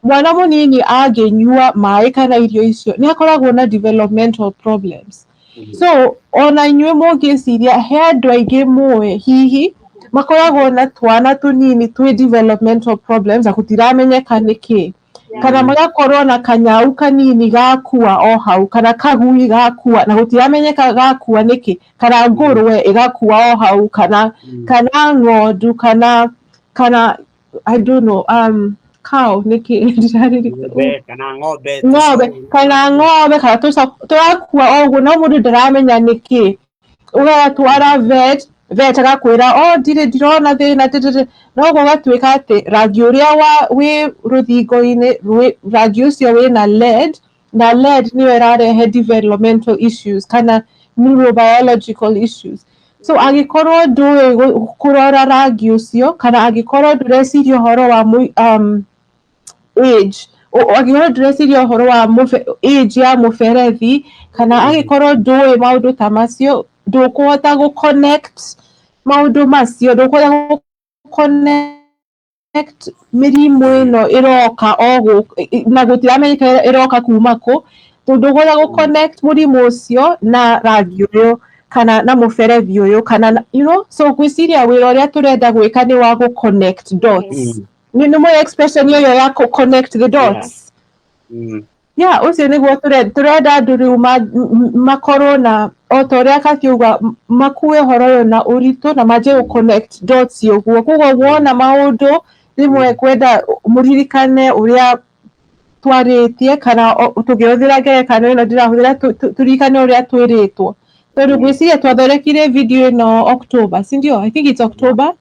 mwana mũnini angĩnyua maĩ kana irio icio nĩ akoragwo na developmental problems. So ona inyuĩ mũngĩciria he andũ aingĩ mũĩ hihi makoragwo na twana tũnini twĩ developmental problems na gũtiramenyeka nĩkĩ, kana magakorwo na kanyau kanini gakua o hau, kana kagui gakua na gũtiramenyeka gakua nĩkĩ, kana ngũrwe ĩgakua o hau, kana ng'ondu, kana I don't know, cow nĩkĩ? Ndiraririkana. Ng'ombe kana ng'ombe. Ng'ombe. Tũcaũ. Kana ng'ombe kana tũcaũ tũrakua o ũguo, no mũndũ ndaramenya nĩkĩ. Ũgatwara vet, vet agakwĩra, "O ndirĩ ndirona thĩna ndĩndĩndĩ." No gũgatuĩka atĩ rangi ũrĩa wa wĩ rũthingo-inĩ, rangi ũcio wĩna lead, na lead nĩyo ĩrarehe developmental issues kana neurobiological issues. So angĩkorwo ndũĩ kũrora rangi ũcio, kana angĩkorwo ndũreciria ũhoro wa age, angĩkorwo ndũreciria ũhoro wa age ya mũberethi Kana angĩkorwo ndũĩ maũndũ ta macio, ndũkũhota gũ connect maũndũ macio, ndũkũhota gũ connect mĩrimũ ĩno ĩroka o gũkũ na gũtiramenyeka ĩroka kuma kũ, tondũ ndũkũhota gũ connect mũrimũ ũcio na rangi ũyũ kana na mũberethi ũyũ kana so ngwĩciria wĩra ũrĩa tũrenda gwĩka nĩ wa gũ connect dots. Nĩ mũĩ expression ĩyo ya kũ connect the dots? Yeah, ũcio nĩguo tũrenda andũ rĩu makorwo na o ta ũrĩa Kathy auga, makue ũhoro ũyũ na ũritũ na manjie gũ connect dots ũguo. Koguo wona maũndũ rĩmwe kwenda mũririkane ũrĩa twarĩtie, kana tũngĩhũthĩra ngerekano ĩno ndĩrahũthĩra, tũririkane ũrĩa twĩrĩtwo, tondũ ngwĩciria twathondekire video ĩno October, si ndio? I think it's October.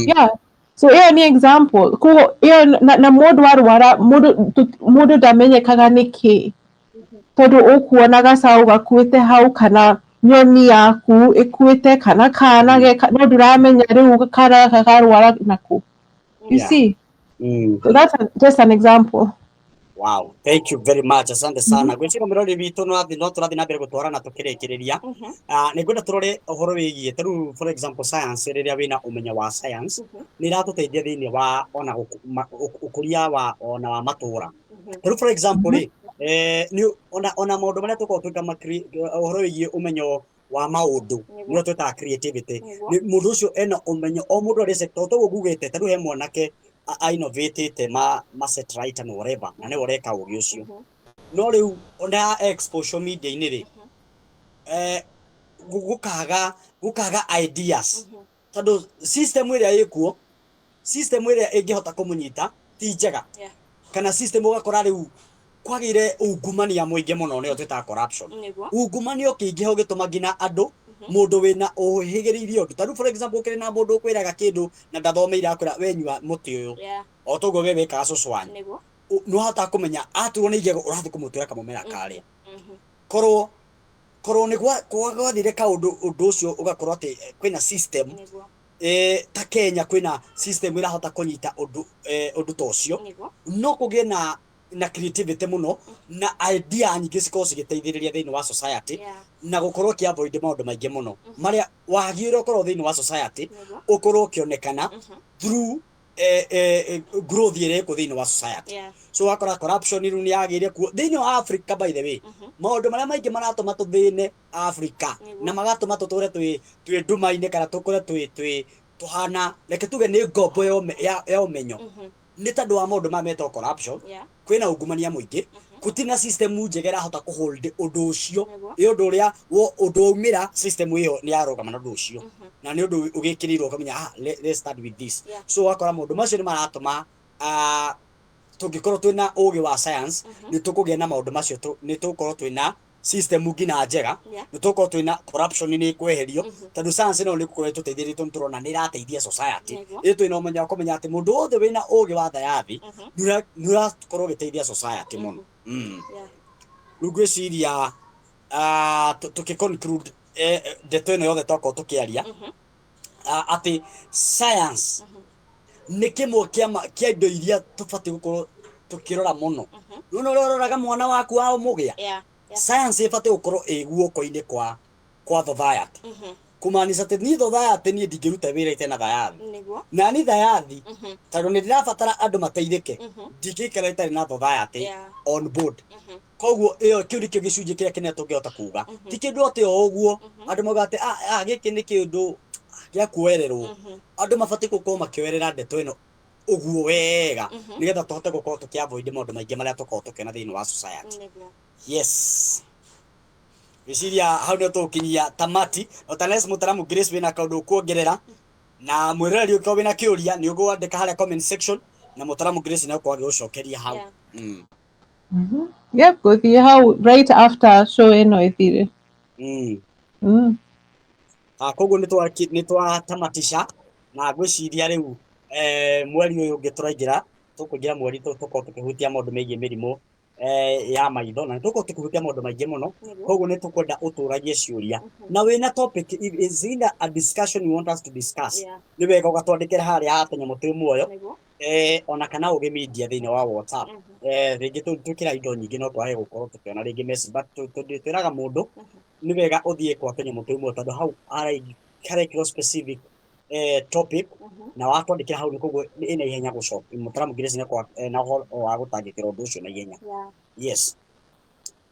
Yeah, so ĩyo nĩ example. Koguo ĩyo na mũndũ arwara, mũndũ ndamenyekaga nĩ kĩ, tondũ ũkuona gacaũ gakuĩte hau kana nyoni yaku ĩkuĩte kana kana geka, no ndũramenya rĩu kana gaka karwara nakũ, you see? So that's just an example. Wow, thank you very much. Asante sana. Gwĩciria mũrori witũ no athi no tũrathiĩ na mbere gũtwarana tũkĩrĩkĩrĩria. Nĩ ngwenda tũrore ũhoro wĩgiĩ ta rĩu, for example, science. Rĩrĩa wĩna ũmenyo wa science, nĩ iratũteithia thĩinĩ wa ona ũkũria wa ona wa matũra. Ta rĩu, for example rĩ, nĩ ona maũndũ marĩa tũkoragwo twĩka ũhoro wĩgiĩ ũmenyo wa maũndũ, nĩyo twĩtaga creativity. Nĩ mũndũ ũcio ena ũmenyo, o mũndũ arĩ sector toguo ngugĩte. Ta rĩu he mwanake a-innovatĩte ma satellite and whatever, na nĩwe ũreka ũgĩ ũcio. No rĩu ona exposure media-inĩ rĩ, gũkaga ideas, tondũ system ĩrĩa ĩkuo, system ĩrĩa ĩngĩhota kũmũnyita ti njega, kana system ũgakora rĩu kwagĩire ungumania mũingĩ mũno, nĩyo twĩtaga corruption. Ungumania ũkĩingĩha ũgĩtũma nginya andũ, mũndũ wĩna ũhĩgĩrĩire ũndũ, ta rĩu, for example, ũkĩrĩ na mũndũ ũkwĩraga kĩndũ na ndathomeire, akwĩra we nyua mũtĩ ũyũ, o toguo we wĩkaga cũcũ wanyu, nĩ wahotaga kũmenya aturwo nĩ igego, ũrathiĩ kũmũtwĩra kamũmera karĩa. Korwo nĩ gwathire kaũndũ, ũndũ ũcio ũgakorwo atĩ kwĩna system, ta Kenya kwĩna system ĩrahota kũnyita ũndũ ta ũcio, no kũgĩe na creativity mũno na idea nyingĩ cikorwo cigĩteithĩrĩria thĩinĩ wa society, na gũkorwo ũkĩ avoid maũndũ maingĩ mũno marĩa wagi ũrĩa ũkorwo thĩinĩ wa society, ũkorwo ũkĩonekana through growth ĩrĩa ĩkuo thĩinĩ wa society. So wakora corruption rĩu nĩ yagĩire kuo thĩinĩ wa Africa. By the way, maũndũ marĩa maingĩ maratũma tũthĩne Africa na magatũma tũtũre twĩ nduma-inĩ kana tũkũre twĩ tũhana, reke tuge nĩ ngombo ya ũmenyo, nĩ tondũ wa maũndũ maya metagwo corruption. Kwĩna ungumania mũingĩ, gũtirĩ na system njega ĩrahota kũ hold ũndũ ũcio. Ĩ ũndũ ũrĩa ũndũ waumĩra, system ĩyo nĩ yarũgama na ũndũ ũcio, na nĩ ũndũ ũgĩkĩrĩirwo ũkamenya, ah, let's start with this. So wakora maũndũ macio nĩ maratũma, tũngĩkorwo twĩna ũgĩ wa science, nĩ tũkũgĩa na maũndũ macio, nĩ tũgũkorwo twĩna system nginya njega, nĩ tũgũkorwo twĩna corruption nĩ ĩkweherio, tondũ science no nĩ gũkorwo ĩtũteithĩrĩrie, tondũ tũrona nĩ ĩrateithia society. Ĩ twĩna ũmenyo wa kũmenya atĩ mũndũ wothe wĩna ũgĩ wa thayathi nĩ ũrakorwo ũgĩteithia society mũno. Rĩu ngwĩciria tũkĩ conclude ndeto ĩno yothe twakorwo tũkĩaria, atĩ science nĩ kĩmwe kĩa indo iria tũbatiĩ gũkorwo tũkĩrora mũno. Nĩwona ũrĩa ũroraga mwana waku wa mũgĩa, science ĩbatiĩ gũkorwo ĩ guoko-inĩ kwa society, kumaanisha atĩ niĩ society, niĩ ndingĩruta wĩra ite na thayathi. Na ni thayathi, tondũ nĩ ndĩrabatara andũ mateithĩke, ndingĩikara itarĩ na society on board. Koguo ĩyo kĩu nĩkĩo gĩcunjĩ kĩrĩa kĩnene tũngĩhota kuga. Ti kĩndũ atĩ o ũguo andũ mauga atĩ gĩkĩ nĩ kĩndũ gĩa kuoererwo. Andũ mabatiĩ gũkorwo makĩoerera ndeto ĩno ũguo wega, nĩgetha tũhote gũkorwo tũkĩ avoid maũndũ maingĩ marĩa tũkoragwo tũkĩona thĩinĩ wa society. Yes, ngwĩciria hau nĩho tũgũkinyia tamati. Otanes mũtaramu Grace wĩna kaũndũ ũkuongerera, na mwĩroreri ũngĩkorwo wĩna kĩũria nĩ ũgwandĩka harĩa comment section, na mũtaramu Grace nĩ egũkorwo agĩgũcokeria hau. Yep, gũthiĩ hau right after show ĩno ĩthire. Koguo nĩ twatamatisha, na ngwĩciria rĩu mweri ũyũ ũngĩ tũraingĩra, tũkũingĩra mweri tũkorwo tũkĩhutia maũndũ megiĩ mĩrimũ ya maitho, na nĩ tũgũkorwo tũkĩhutia maũndũ maingĩ mũno. Koguo nĩ tũkwenda ũtũragie ciũria, na wĩna topic, if is either a discussion you want us to discuss, nĩ wega ũgatwandĩkĩra harĩa ha Tũnyamũ Twĩ Muoyo. Ona kana Ũgĩ Media thĩinĩ wa WhatsApp. Rĩngĩ twĩkĩra indo nyingĩ no twage gũkorwo tũkĩona rĩngĩ message, but twĩraga mũndũ nĩ wega ũthiĩ kwa tũnyamũ twĩ muoyo, tondũ hau harekĩrwo specific topic na watwandĩkĩra hau nĩ koguo ĩna ihenya gũcoka mũtaramu Grace nĩ na ũhoro wa gũtangĩkĩra ũndũ ũcio na ihenya. Yes,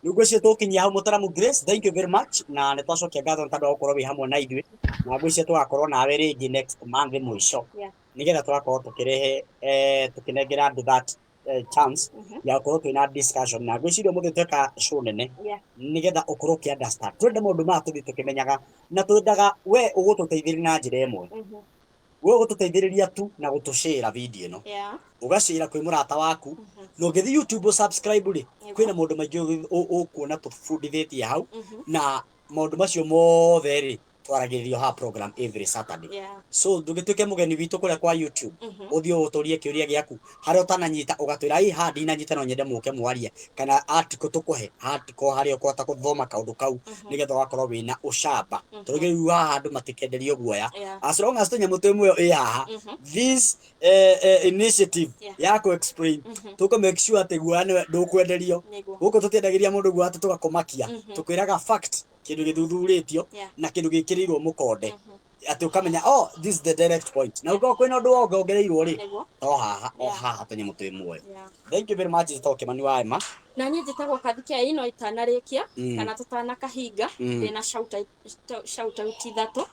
rĩu ngwĩciria tũkinyia hau. Mũtaramu Grace, thank you very much, na nĩ twacokia ngatho nĩ tondũ wa gũkorwo wĩ hamwe na ithuĩ, na ngwĩciria tũgakorwo nawe rĩngĩ next month mũico, nĩgetha tũgakorwo tũkĩrehe tũkĩnengera andũ that chance ya gũkorwo twĩna discussion. Na ngwĩciria ũmũthĩ tweka show nene nĩgetha ũkorwo ũkĩ understand. Twenda maũndũ maya tũthiĩ tũkĩmenyaga, na twendaga we ũgũtũteithĩrĩria na njĩra ĩmwe. We ũgũtũteithĩrĩria tu na gũtũshare video ĩno, ũgacĩra kwĩ mũrata waku, na ũngĩthiĩ YouTube subscribe rĩ, kwĩna maũndũ maingĩ ũkuona tũbundithĩtie hau, na maũndũ macio mothe rĩ, twaragĩrĩrio haha program every Saturday. So ndũgĩtuĩke mũgeni witũ kũrĩa kwa YouTube, ũthiĩ ũtũrie kĩũria gĩaku harĩa ũtananyita, ũgatwĩra, "Ĩ, haha ndinanyita, no nyende mũke mwarie," kana article tũkũhe article harĩa ũkũhota gũthoma kaũndũ kau, nĩgetha ũgakorwo wĩna ũcamba. Tondũ rĩu haha andũ matikenderio guoya, as long as tũnyamũ twĩ muoyo ĩ haha, this initiative ya kũ explain, tũkũ make sure atĩ guoya nĩwe ndũkwenderio. Gũkũ tũtiendagĩria mũndũ guoya atĩ tũgakũmakia. Tũkwĩraga fact, kĩndũ gĩthuthurĩtio na kĩndũ gĩkĩrĩirwo mũkonde, atĩ ũkamenya, "Oh, this is the direct point." Na ũkorwo kwĩna ũndũ wongereirwo rĩ, to haha o haha tũnyamũ twĩ muoyo. Thank you very much. Njĩtagwo Kĩmani wa Emma. Na niĩ njĩtagwo Kathikei. No itanarĩkia kana tũtanakahinga, ndĩna shout out ithatũ.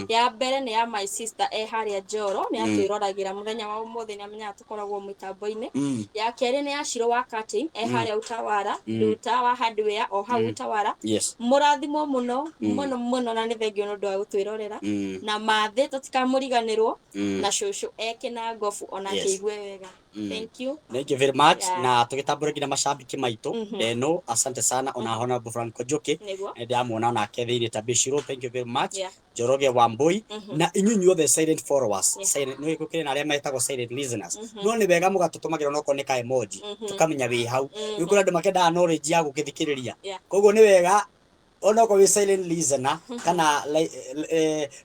Ya mbere nĩ ya my sister e harĩa Njoro, nĩ atwĩroragĩra mũthenya wa ũmũthĩ, nĩ amenyaga tũkoragwo mĩtambo-inĩ. Ya kerĩ nĩ ya Shiro wa Curtain e harĩa Utawara, Nduta wa hardware o hau Utawara. Mũrathimwo mũno mũno mũno, na nĩ thengio nĩ ũndũ wa gũtwĩrorera. Na mathĩ tũtikamũriganĩrwo, na cũcũ eke na ngobu onake igue wega. Thank you. Thank you very much. Na tũgĩtambũra nginya macambĩki maitũ. Deno, asante sana. Ona Honorable Franco Njoki, ndĩramuona onake thĩinĩ ta Bishiro, thank you very much. Njoroge Wambui, na inyuĩ inyuothe silent followers. Silent nĩ gũkĩrĩ na arĩa metagwo silent listeners, no nĩ wega mũgatũtũmagĩra onokorwo nĩ ka emoji, tũkamenya wĩ hau. Rĩu kũrĩ andũ makendaga knowledge ya gũgĩthikĩrĩria, koguo nĩ wega onokorwo wĩ silent listener kana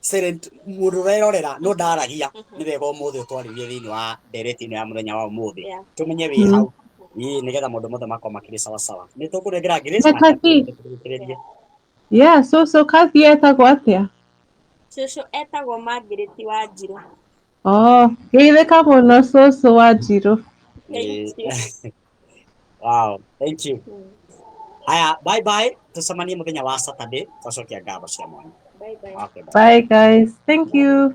silent mũndũ ũrerorera no ndaragia, nĩ wega ũmũthĩ ũtwarĩrie thĩinĩ wa ndereti ĩno ya mũthenya wa ũmũthĩ, tũmenye wĩ hau ĩĩ, nĩgetha maũndũ mothe makorwo makĩrĩ sawa sawa. Nĩ tũkũnengera Grace Na nake Kathy. tũrĩkĩrĩrie. Yeah, so Kathy etagwo atĩa? Cũcũ etagwo Margaret Wanjirũ. Oh, geithĩka mũno cũcũ Wanjirũ. Thank you. Wow, thank you. Haya, bye bye, tũcemanie mũthenya wa Saturday. Twacokia ngatho cia mwanya. Bye bye. Okay, bye. Bye guys. Thank you.